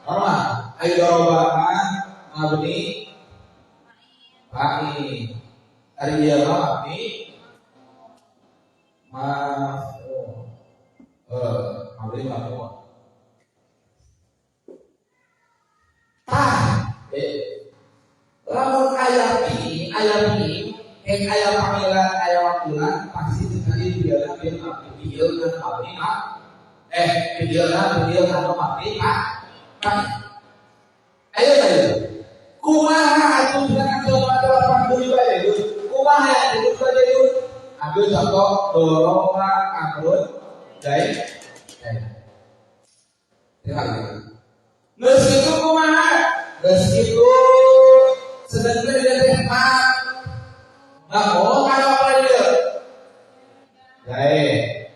normal ayo doroba mabni fa'il ari ieu mabni maf'ul mabni maf'ul tah lamun aya fi ek aya panggilan aya wakulan pasti sekali dia bil mabni bil mabni bil mabni ayo ayo kumaha atuh dengan delapan duriba itu kumaha duriba itu ambil contoh doroba amrun zaid geus kitu kumaha geus kitu sedengkeun dia teh mak oh kana apa ieu zaid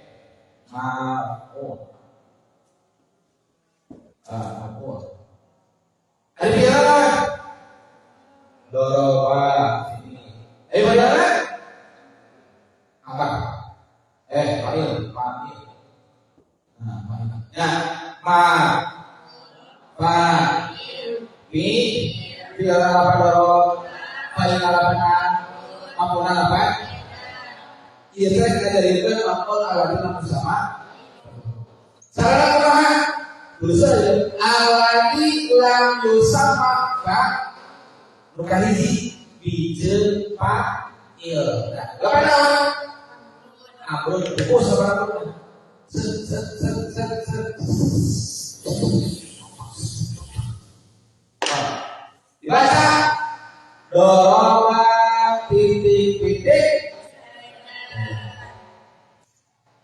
maf'ul maf'ul ari piala doroba ini. Bayarnya apa? Fa'il, fa'il. Nah, fa'il. Ya, ma, fa, fi, fi apa doro, fa'il apa maf'ul apa? Ieu teh ngajadikeun maf'ul alladzi lam sama. Sarana kumaha? Tulis aja alladzi lam yusamma fa. Nu kahiji bijeun fa'il. Lapan naon? Amrun pupus apa? Set set set set set. Dibaca doroba titik titik.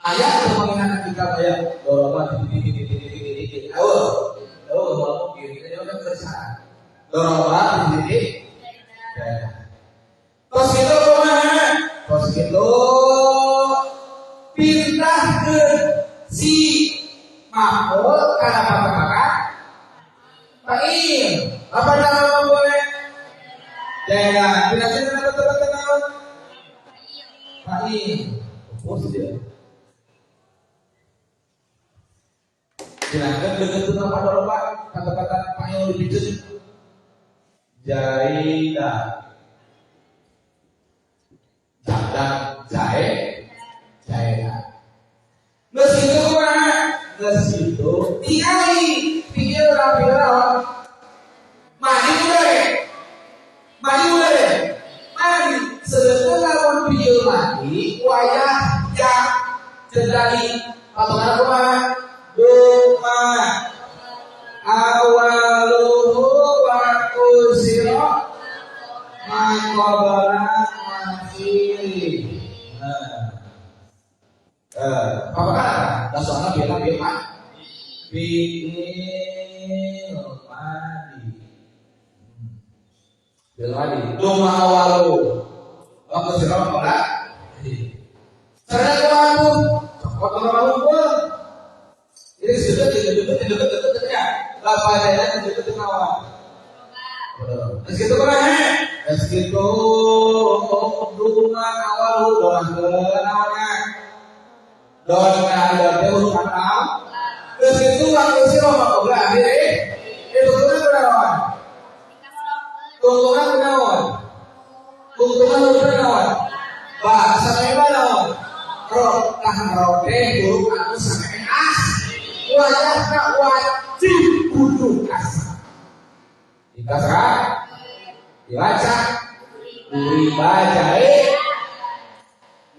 Ayat mengingatkan kita ayat doroba titik titik titik titik titik. Oh, oh, mungkin ini kan keresahan. Doroba titik titik. Terus itu kemana? Terus itu pindah ke si maf'ul karena apa-apa? Fa'il. Apa nama boleh? Jangan. Tidak ada teman-teman. Fa'il. Oh, dia. Silakan dengan itu nama doroba kata-kata fa'il lebih Jaida. Jadang jae jaeda. Geus kitu kumaha? Geus kitu tingali pikir urang pikir mandi udah mandi udah mandi sedengkeun lamun pieu mandi wayah ja jadi patokan kumaha? Duma awaluhu wa kusira maqabala akhiri. Apa kata? Dah soalnya biar biar mak fi'il madi. Fi'il madi. Duma awalu wa kusira maqabala akhiri. Sareng aku cokot orang unggul. Ini sudah tidak ya. Lapangan sudah tidak awal. Terus gitu kumaha? Terus gitu duma awal doa naonnya. Doa ada huruf akal. Terus itu waktu siro maqobla akhir. Itu tuntungan kunaon? Tuntungan kunaon? Tuntungan kunaon? Bahasa sampe naon? Ro tah ro teh huruf anu sampe as. Wajahna wajib kudu kasar. Dikasar, dibaca, dibaca.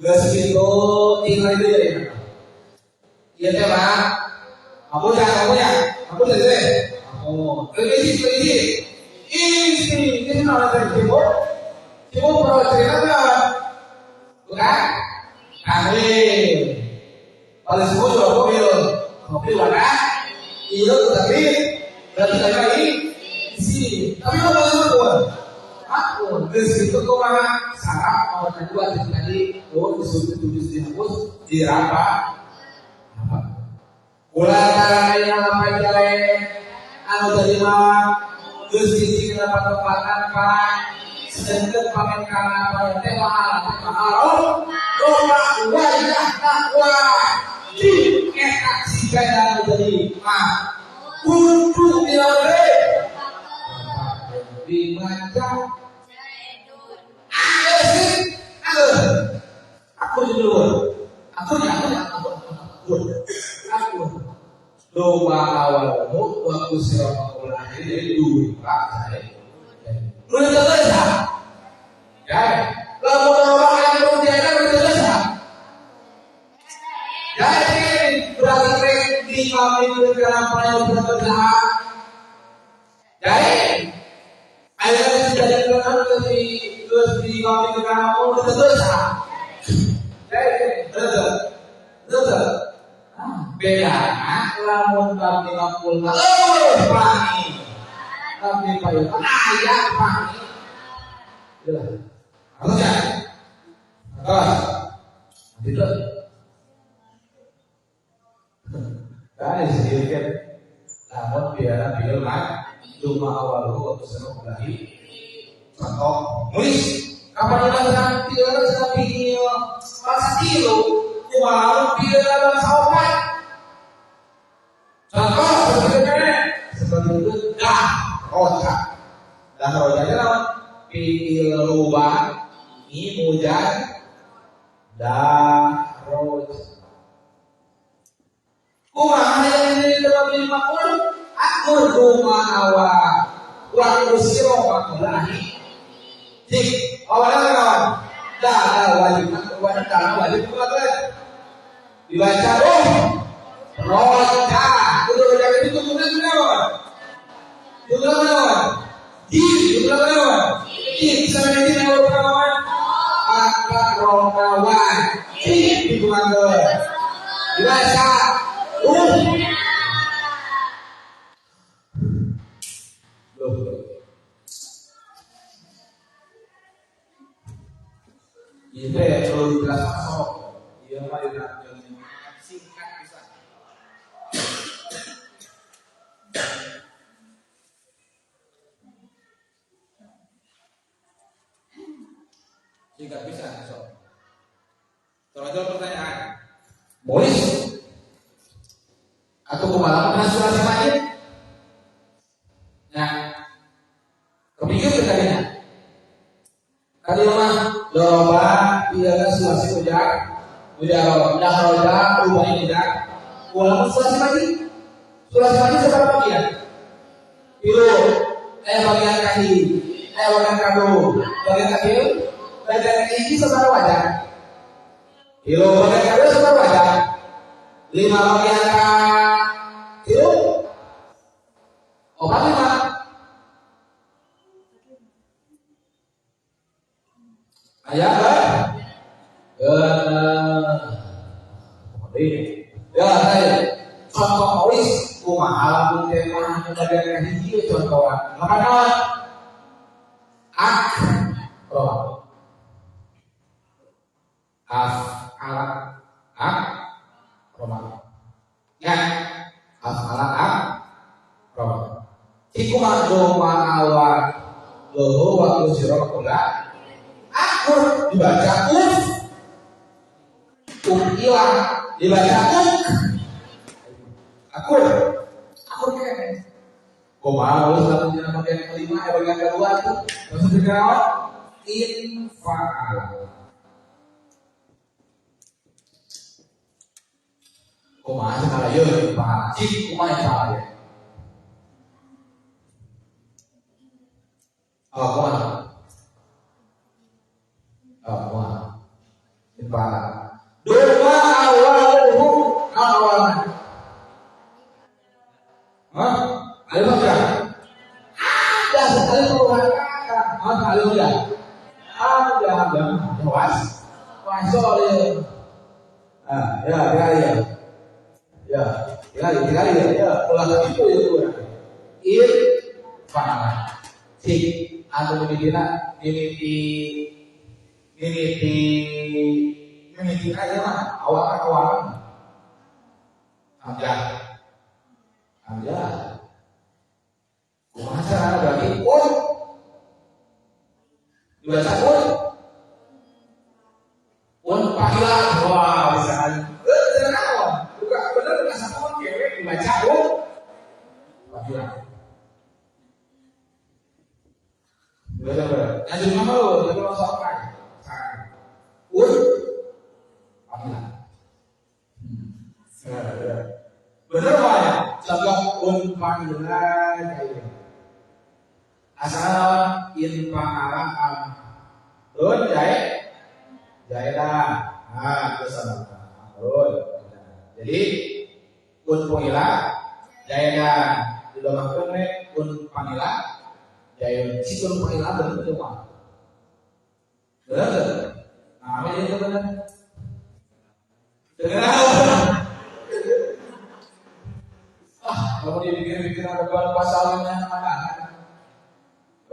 Geus kitu tinggal itu ya. Iya teh Pak. Aku ya, aku ya. Aku teh. Aku. Isi, isi. Ini nama teh Cibu. Cibu pro cerita bukan? Amin. Kalau semua juga mobil. Mobil mana? Iya, tapi berarti saya lagi isi. Tapi kalau mau aku, geus kitu kumaha sarap mau dua tadi, oh disuruh tulis dihapus, diraba. Apa? Ulah aya lapan jale anu tadi mah geus hiji kana patempatan pak sedengkeun pamen kana apa teh mahal mahal loba wajah wajib eta siga anu tadi mah kudu dilawe dimaca aku dulu aku aku domba awalmu waktu sirama ulah jadi dua saya lu selesai ya lamun orang yang jaya lu selesai jadi berarti di kami karena yang berbeda jadi ayo tidak ada terus di kami karena mau selesai jadi betul beda lamun kami makul pangi kami payu ayah pangi harus ya harus itu kan disediakan lamun biara biar mak cuma awalu waktu senang lagi contoh nulis kapan ulah sedang biar sedang bikin masa kilo kumaha biar bangsa opat. Contoh seperti itu dah roja. Dah rojanya lawan fi'il rubah ini mujan dah roja. Kumaha yang ini lebih makmur akur kumaha wa wa usiro makmulahi. Cik, awalnya kawan. Dah wajib, wajib dah wajib bukan. Dibaca oh, roja. Kudu roja itu tuntunan kenapa? Tuntunan kenapa? Jin, tuntunan kenapa? Jin, sama jin kalau kawan. Angka rokawan. Jin dikumanggil. Dibaca Itu ya perlu dijelaskan sok. Iya mah singkat bisa. Singkat bisa sok. Soal pertanyaan. Mois atau kumaha asuransi majid? Nah, kepikir ke tadinya. Tadi mah doroba ialah sulasi ujak ujar dah roja ubah ini dah. Walaupun sulasi majid seberapa bagian? Tilu, bagian kaki, bagian kado, bagian kaki, bagian kaki seberapa wajah? Tilu bagian kado seberapa wajah? 5 bagian kaki, obat 5. Ayah kan? Ya saya contoh ois kumaha lamun teh mah bagian hiji contohan. Maka ak roh. Af ala ak roma. Ya, af ala ak roma. Iku mah doma awal loho waktu sirah kula akur dibaca uf uf hilang dibaca uk akur akur kene kumaha geus lamun dina bagian kelima bagian kedua tuh maksudnya naon infaal kumaha salah ieu infaal cik kumaha infaal ya oh kumaha oh infaal dua awaluhu awalan. Hah? Alif hamzah. Ada sekali keluar kata. Hah, alif hamzah. Ada hamzah. Was. Wasol. Ah, ya, ya, ya. Ya, ya, ya, ya, ya. Ulah itu ya kurang. Il fa'ala. Cik anu mimitina mimiti mimiti mimiti aja mah awal-awalan. Hamzah. Hamzah. Kumaha carana berarti un. Dibaca un. Un pahila. Wah, bisa kali. Naon? Buka bener bukan satu cewek dibaca un. Pahila. Bener bener. Lanjut mah lu, tapi langsung apa? Un pahila. Bener pak ya? Contoh un panggilan kayak asal in pangala am un jae jaelah nah itu sama un jadi un pangila jaelah didomahkeun we un pangila jae si un pangila bener teu pak bener teu nah ini itu bener dengar. Ah, kalau dipikir-pikir ada bulan pasalnya mana?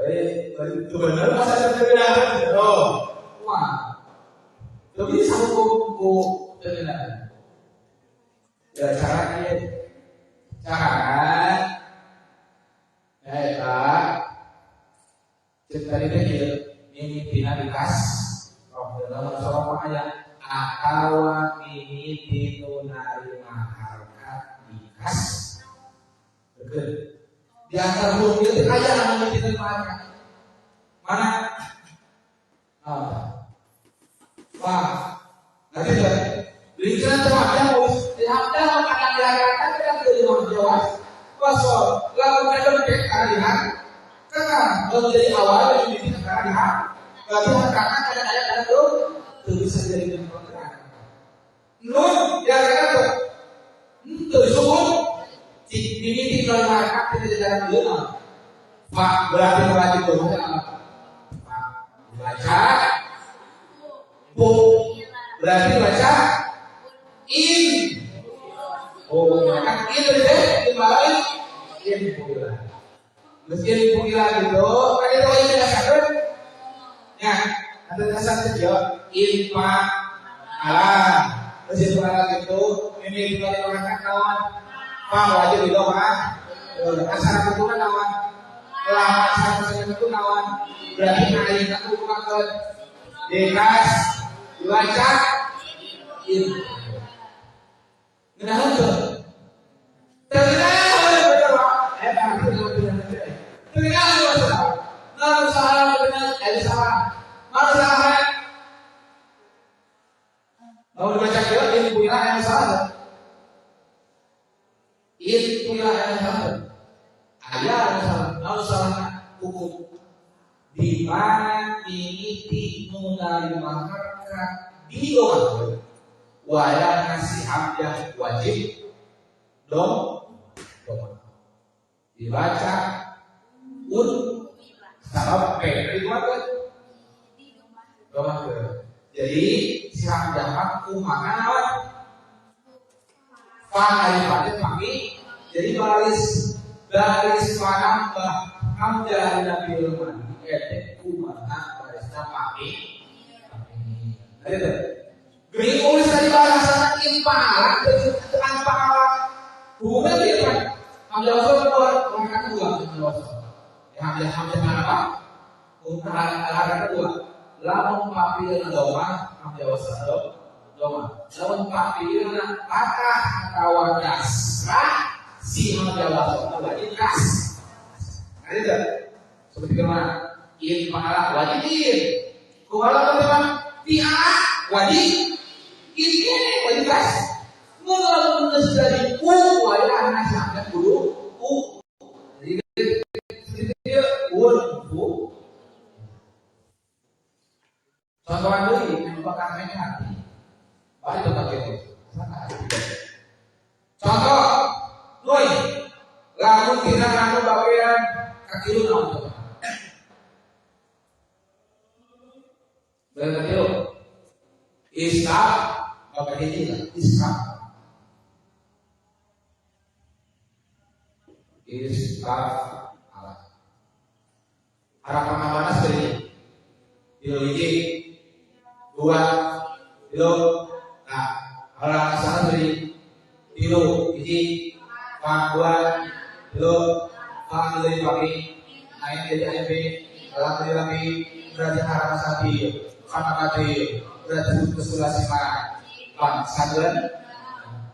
Baik, itu benar masa terkenal. Oh, wah, tapi satu buku terkenal. Ya caranya, cara, ya, cerita ini ini tina dikas, roh dalam sorong ayat atawa ini tinunarima harkat dikas. Di antara huruf itu kaya namanya kita mana? Mana? Ah. Wah. Nanti ya. Berikan terhadap terhadap makanan diharapkan kita tidak jawab. Wasol. Lalu mereka berkata lihat. Karena menjadi awal yang dibikin karena lihat. Berarti hakana kadang-kadang ada tuh bisa jadi kontra. Nun ya kan tuh. Itu disebut ini tinggal harakat tidak dalam lima. Pak berarti wajib doa. Pak baca bu berarti baca in. Oh, kan in deh dibalik in pula. Meski in pula gitu, kan itu ini dasar. Ya, ada dasar kecil in pak ala. Terus in ala gitu, ini dibalik orang kawan. Pak wajib di doa. Asal itu kan kawan. Lama asal itu kawan. Berarti ayin aku bukan dekas dibaca in. Kenapa tuh? Terkenal betul Pak. Terkenal betul. Nggak salah benar, ada salah. Mana salah? Mau dibaca ke in punya yang salah. In punya yang salah. Ayah yang salah. Nggak salah hukum. Di mana mimiti menerima harkat di doa. Waya ngasih hamzah wajib dong dong dibaca un sabab p dikuatkan dong. Jadi si hamzah kumaha naon fa daripada pagi. Jadi baris baris panambah hamzah dina fi'il madhi eta kumaha barisna pagi. Ada gering ulis tadi bahasana impalan dengan pahala hubungan dia kan hamzah wasal keluar harakat kedua hamzah wasal ya hamzah hamzah apa harakat kedua lamun papi doma hamzah wasal doma lamun papi patah atawa kasrah si hamzah wasal wajib kas ada tidak seperti kemana in pahala wajib in kumaha teman ti'ah wajib ini wajib kas menurut dari u wayah nasihatnya guru u jadi dia un u contohan dulu yang bakal hati baik itu pakai contoh noi lamun tina anu bagian kaki lu naon bagian kaki lu Ishak, bapak ini lah, Ishak. Ishak Allah. Harapan mana seperti ini? Dilo hiji, dua, dilo, nah, harapan sana seperti dilo hiji, pak dua, dilo, pak dari papi, ain jadi ain b, alam dari papi, berarti harapan satu, karena kati. Berarti kesulasi mana? Bang, saduan,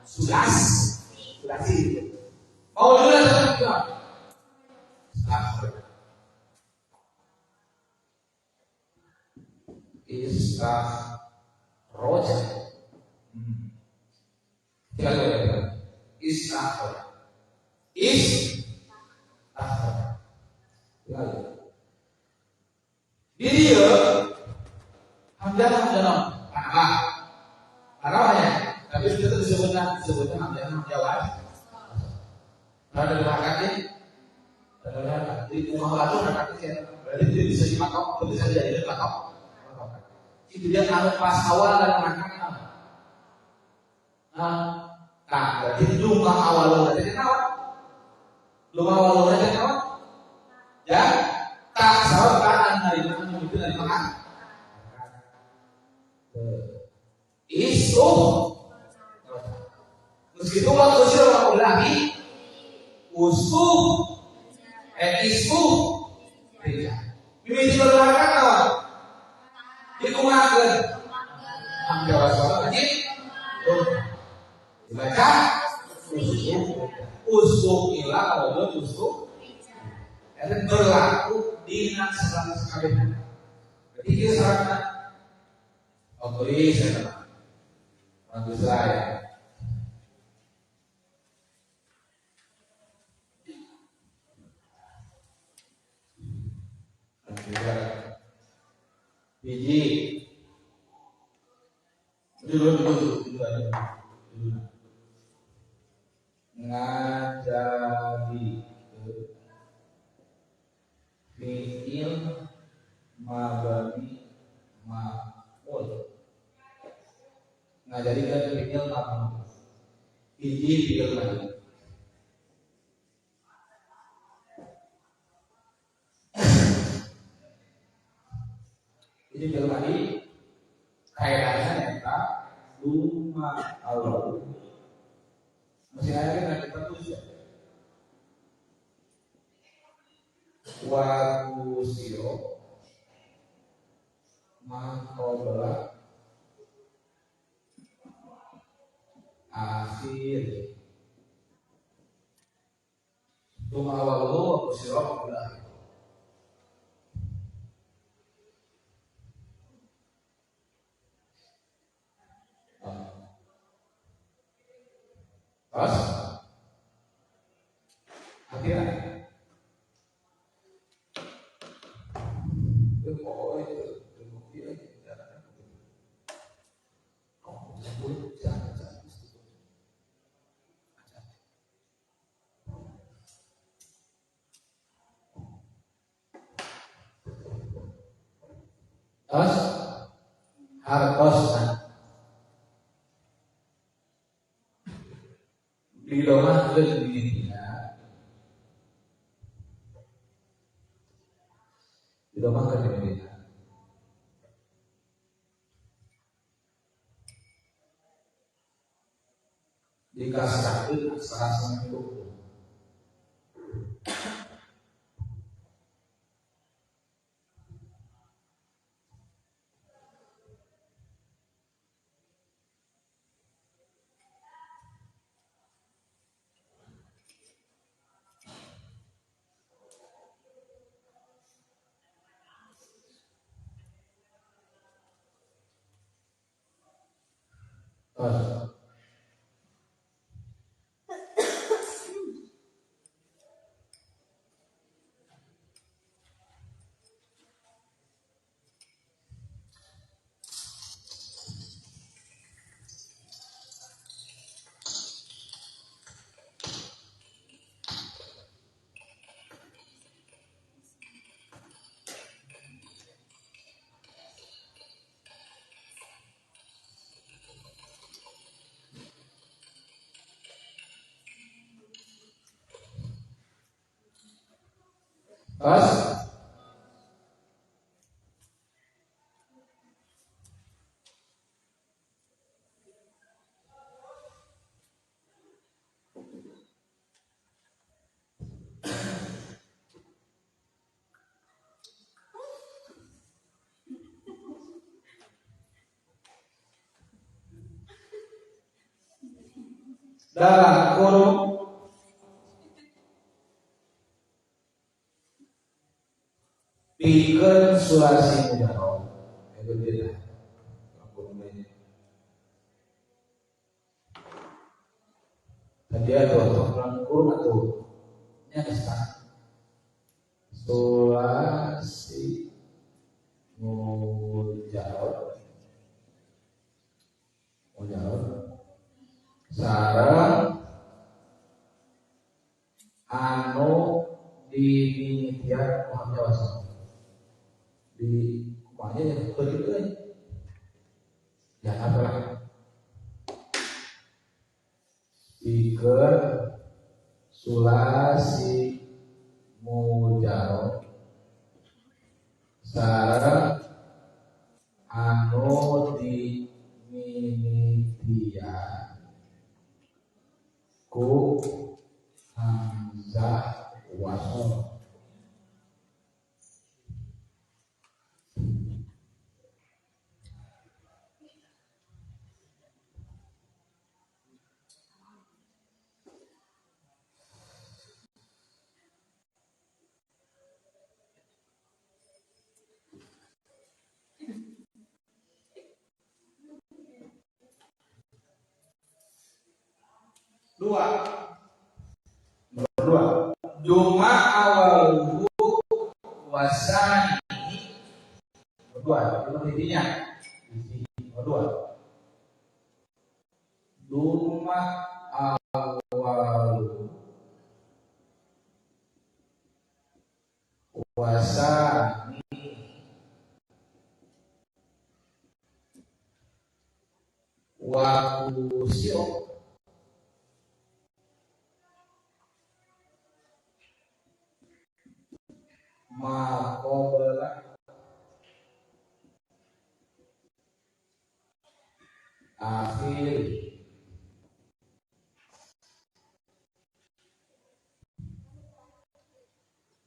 sulas, sulasi. Oh, sulas juga. Istakroja. Tiga kali. Istakroja. Istakroja. Tiga kali. Di dia hamzah hamzah panah panahnya, tapi itu disebutnya disebutnya hamzah hamzah wajib. Kalau ada dua kaki, ada di rumah latu kaki sih, berarti tidak bisa dipatok, tidak bisa dijadikan patok. Itu dia kalau pas awal dalam rangka. Nah, berarti jumlah awal berarti kenapa? Jumlah awal berarti kenapa? Ya, tak salah kan dari mana itu dari mana? Isu meskipun waktu usul lagi usuh isu tidak mimpi berharga kawan dikumakan hamzah wasal wajib dibaca usuh usuh ila kalau usuh itu berlaku di nasional sekali. Jadi dia syaratnya otoris ya bagus saya. Hiji. Dulu dulu dulu aja. Dulu. Ngajadi fi'il mabani maf'ul. Ngajadikeun fi'il mabni. Hiji fi'il madi. Hiji fi'il madi kaedahna nyaeta duma awal. Masih aya kan kita tulis ya. Wa kusiro ma qabla akhir. Duma awaluhu wa kusiro ma qabla akhir. Terus akhirnya terus hartosna di rumah geus dimimitian, di rumah geus dimimitian. Dikasrahkeun aksara itu. Terus terus dalam kurung pikeun sulasi mujarab. Tadi ada dalam kurung atau ini ada sulasi mujarab, mujarab sareng anu dimimitian ku hamzah wasal. Di kumanya ya begitu euy. Ya apalah. Pikeun sulasi mujarab sareng anu dimimitian ku hamzah wasal. Dua. Nomor dua. Duma awaluhu wasani. Dua, itu intinya. Dua. Duma awal wasani wa kusiro ma qabla akhir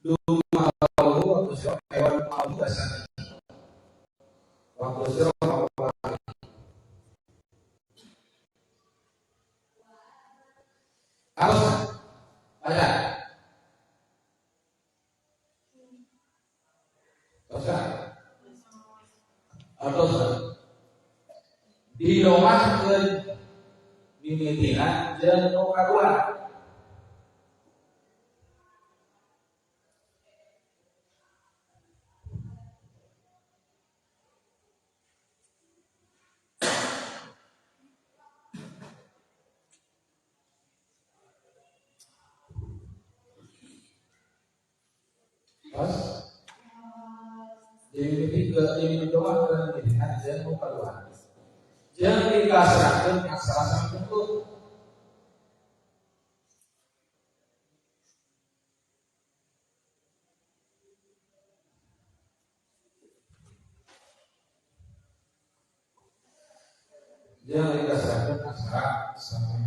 duma wa kusiro wa kusiro harus ada. Atau didomahkeun mimitina jeung nu kadua. Pas didomahkeun mimitina jeung nu kadua. Jeung dikasrahkeun aksara sampurna. Jangan dikasrahkeun aksara sampurna.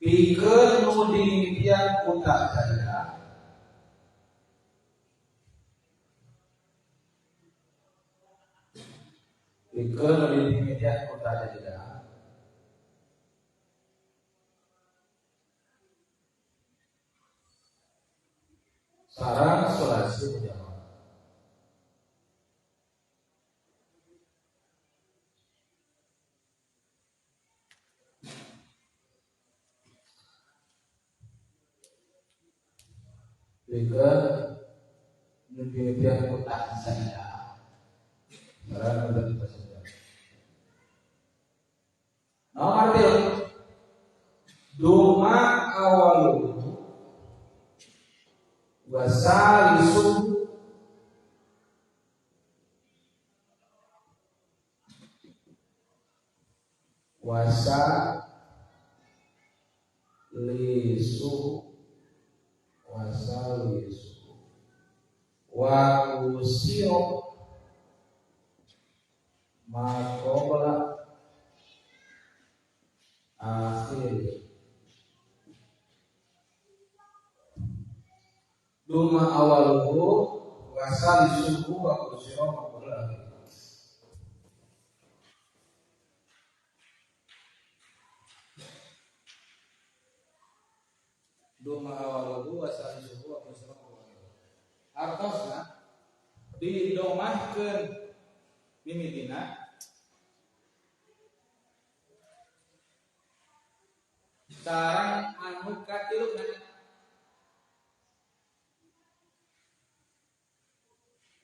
Pikeun nu dimimitian ku tak jaya pikeun nu dimimitian ku tak jaya sareng sulasi mujawab. Pikeun nu dimimitian ku tak jaya sareng sulasi mujawab. Nomor 3 duma awaluhu wasalisu wasalisu wasalisu wa usio ma qabla akhir. Duma awaluhu wasalisuhu wa kusiro ma qabla akhir. Duma awaluhu wasalisuhu wa kusiro ma qabla akhir. Artosna didomahkeun mimitina sareng anu katiluna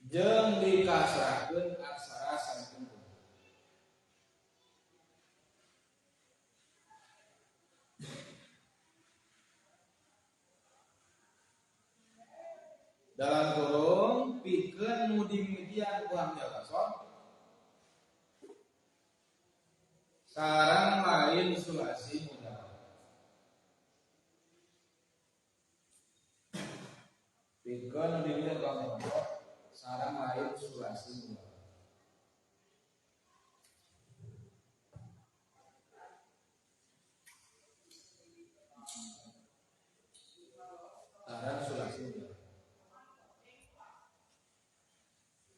jeung dikasrahkeun aksara sampurna. Dalam kurung pikeun nu dimimitian ku hamzah wasal sareng lain sulasi mujawab. Pikeun nu dimimitian ku hamzah wasal sareng lain sulasi mujawab. Sareng sulasi mujawab.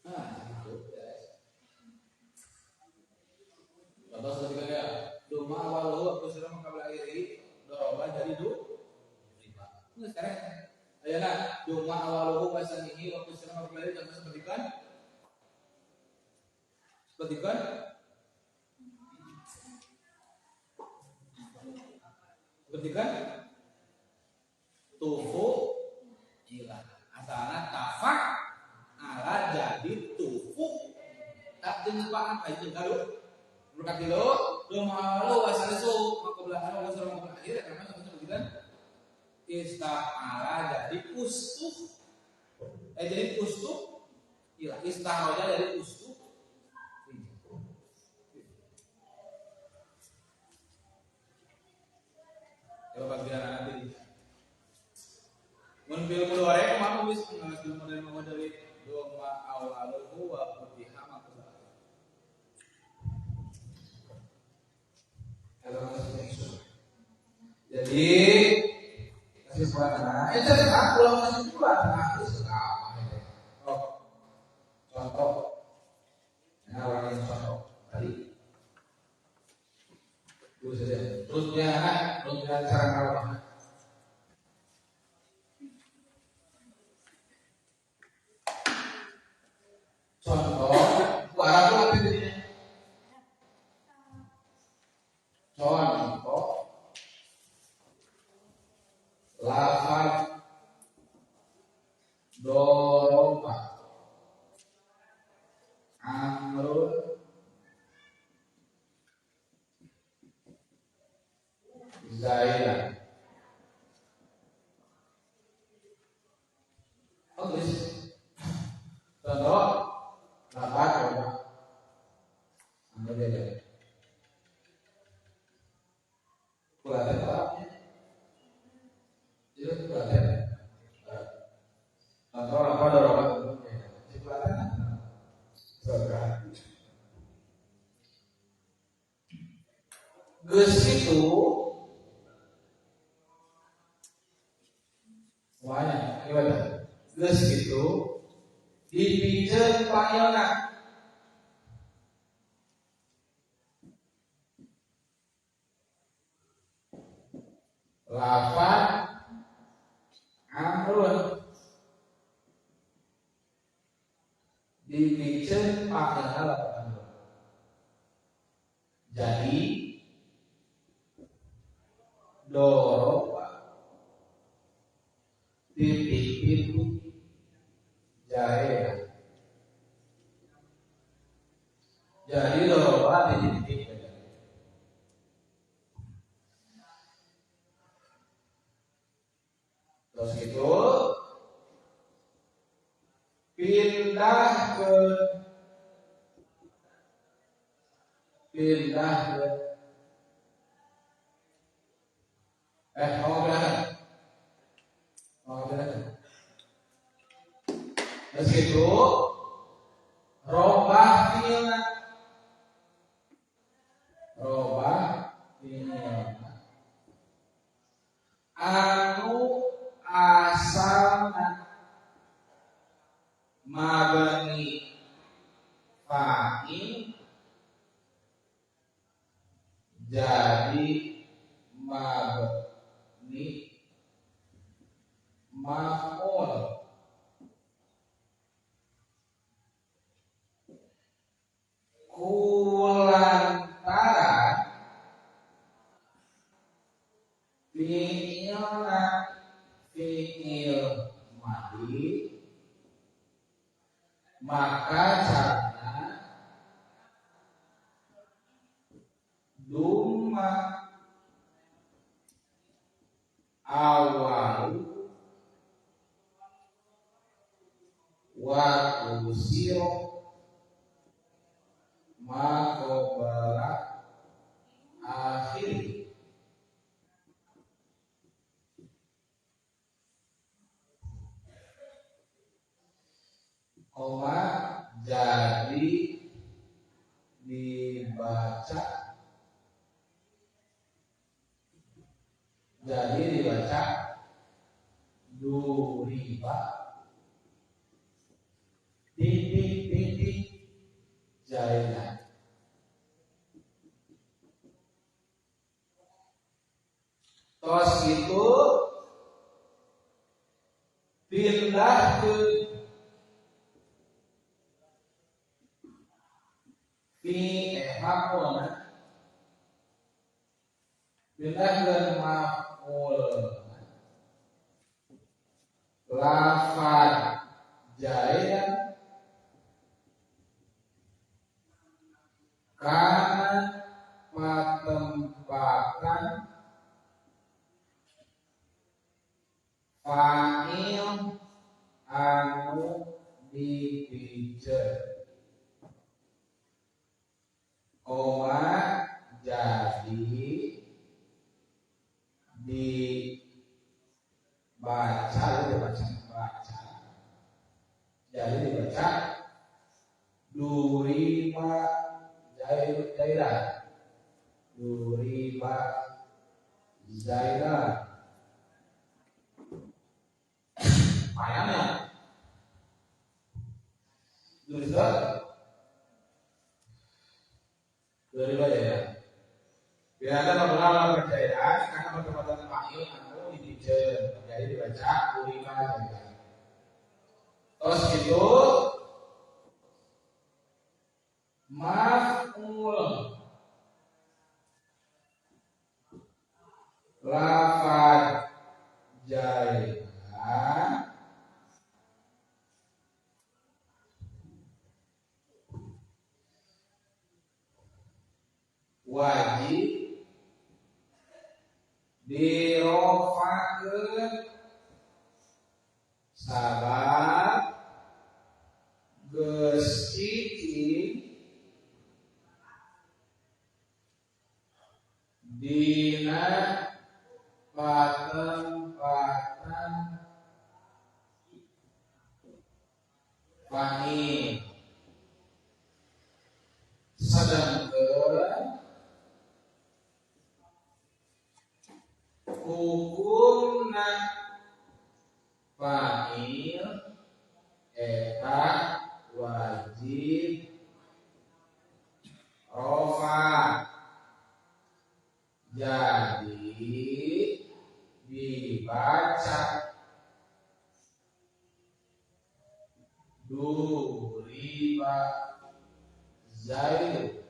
Nah, gitu guys. Contoh seperti ya. Duma awaluhu wa kusira ma qabla akhirihi doroba jadi du lima. Nah, sekarang ayeuna duma awaluhu wa sanihi wa kusira ma qabla akhirihi contoh seperti kan? Seperti kan? Berarti kan tufu ila asalna tafa ala jadi tufu tak jeung paan aya kalau berkat dulu dua malu wasalisu maka belakang wasal maka akhir karena sebutnya begitu ista'ala jadi ustuh jadi ustuh ila istahroja jadi ustuh. Coba bagian nanti. Mun fil mudhari kumaha wis ngeus fil mudhari mah dari doma awaluhu wa futiha maka. Jadi kesimpulannya, jadi aku kesimpulan, aku apa? Oh, contoh, nah orang yang contoh tadi, terus saja, terusnya, terusnya cara ngalah. Contoh, arah tuh apa jadinya? Contoh lafaz doroba amrun zaidan. Bagus. Contoh lafaz doroba amrun zaidan. Kulaten apa? Jadi kulaten. Contoh apa doroba? Kulaten. Surga. Geus itu semuanya gimana? Geus itu dipijeun pangilna. Lafaz amrun dipiceun pangilna lafaz amrun. Jadi doroba titik titik jahe. Jadi doroba titik titik jahe. Terus itu pindah ke mau berapa? Mau berapa? Terus itu robah fi'ilna. Robah fi'ilna. Anu asalna mabni fa'il jadi mabni maf'ul. Kulantaran fi'ilna fi'il madhi maka carana dumma awal wa kusiro ma qabala akhir. Koma jadi dibaca, jadi dibaca duriba titik titik jainan. Tos itu pindah ke fi maf'ulna Pindahkeun maf'ul lafaz jaidan kana patempatan fa'il anu dipiceun koma jadi dibaca dibaca baca jadi dibaca duriba zaidah duriba zaidah payahnya duriba duriba zaidah bila ada beberapa percayaan karena pertempatan fa'il anu dipiceun jadi dibaca duriba zaidah. Terus itu maf'ul lafaz jaidan wajib dirofakeun sabab geus cicing dina patempatan fa'il sedangkeun hukumna fa'il eta wajib rofa jadi dibaca duriba zaid.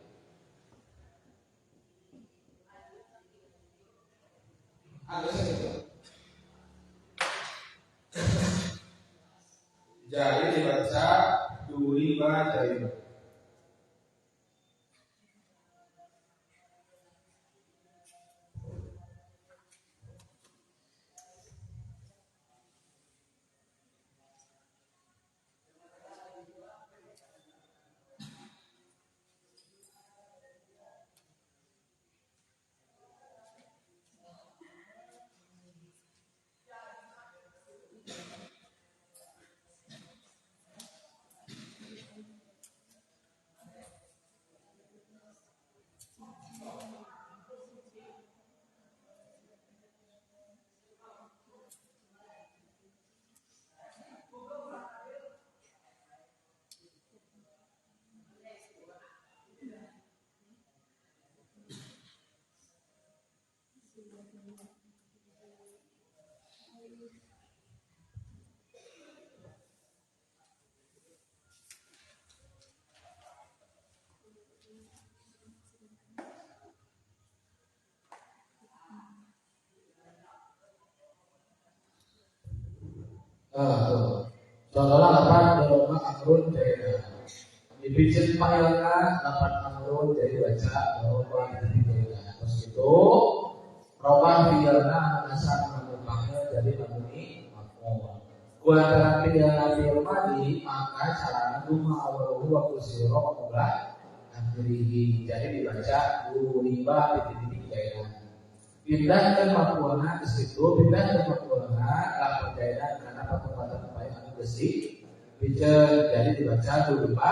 Ada itu. Jadi dibaca duriba zaid. Tuh. Contohnya 8 doroma amrun jaidah. Dipiceun fa'ilna 8 amrun jadi baca doroma jaidah. Terus itu robah fi'ilna anu nasab anu fa'il jadi mabni maf'ul. Ku lantaran fi'ilna fi'il madhi maka carana duma awaluhu wa kusira qabla akhirihi. Jadi dibaca duriba titik-titik jaidah. Pindahkan maf'ulna di situ, pindahkan maf'ulna lafaz jaidah karena pertempatan fa'il anu besi piceun jadi dibaca duriba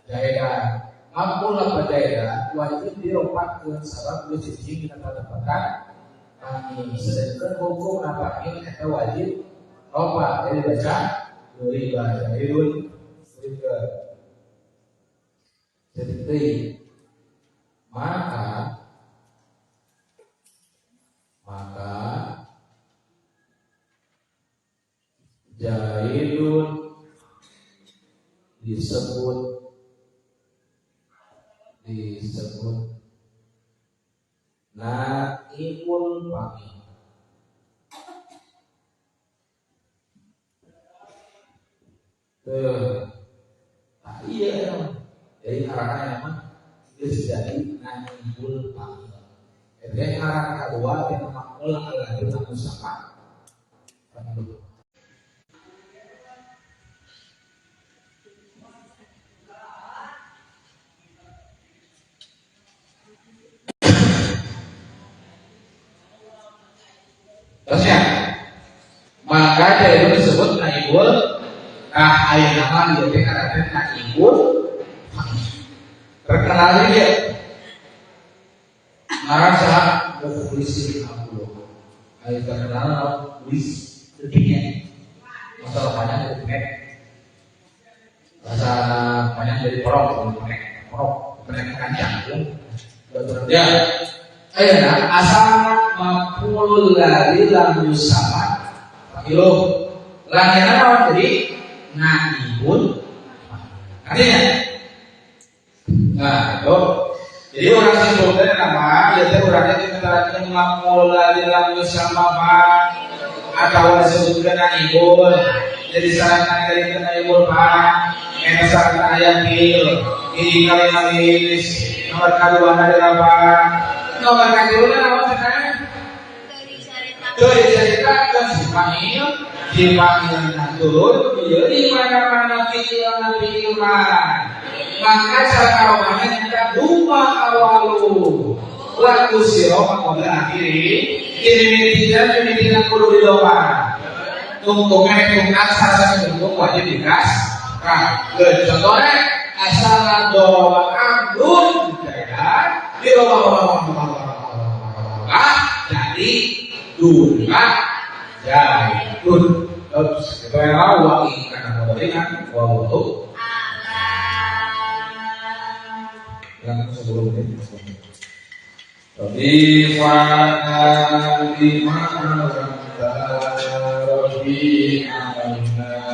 jaidah. Maf'ul lafaz jaidah wajib diropatkeun sabab geus cicing dina patempatan fa'il. Sedangkan hukum fa'il eta wajib rofa jadi dibaca duriba jaidun. Jadi maka jaidun disebut Naibul fa'il. Tuh. Nah, iya. Jadi ngaranna mah geus jadi naibul fa'il. Eta ngaran kadua teh maf'ul alladzi lam yusamma. Terusnya, maka dia itu disebut naibul. Nah, ayat nama dia teh ngaranna naibul. Terkenal dia. Ngaran saha Mukhlisin Abdullah. Ayat terkenal Mukhlis detiknya. Masalah panjang jadi penek. Bahasa panjang jadi porok, penek, porok, penek kancang. Ya. Ayeuna asal maf'ul ladzi lam yusamma fa'iluh. Lahirna naon jadi naibul. Artinya nah, itu. Jadi orang simpulkan nama ya teh urangnya dikatakan maf'ul ladzi lam yusamma fa atau disebutkan naibul. Jadi sarana dari naibul fa eta sarana aya fil ini kali alis nomor kadua adalah apa? Nomor kadua naon cenah? Teu dicaritakeun si fa'il, si fa'il turun ieu di mana-mana fi'il fi'il mah. Maka cara nyata duma awalu. Wa kusiro maqabla akhiri, ini mimitina kudu diloba. Tungtungnya tungkat sasa tungtung wajib dikas. Nah, contohnya asal doroba amrun ya, diroba jadi dua jaitun. Terus kita yang wa karena mudhari'an wa wudu. Yang sebelum ini. Rabbi fa'na bima Rabbi alamna.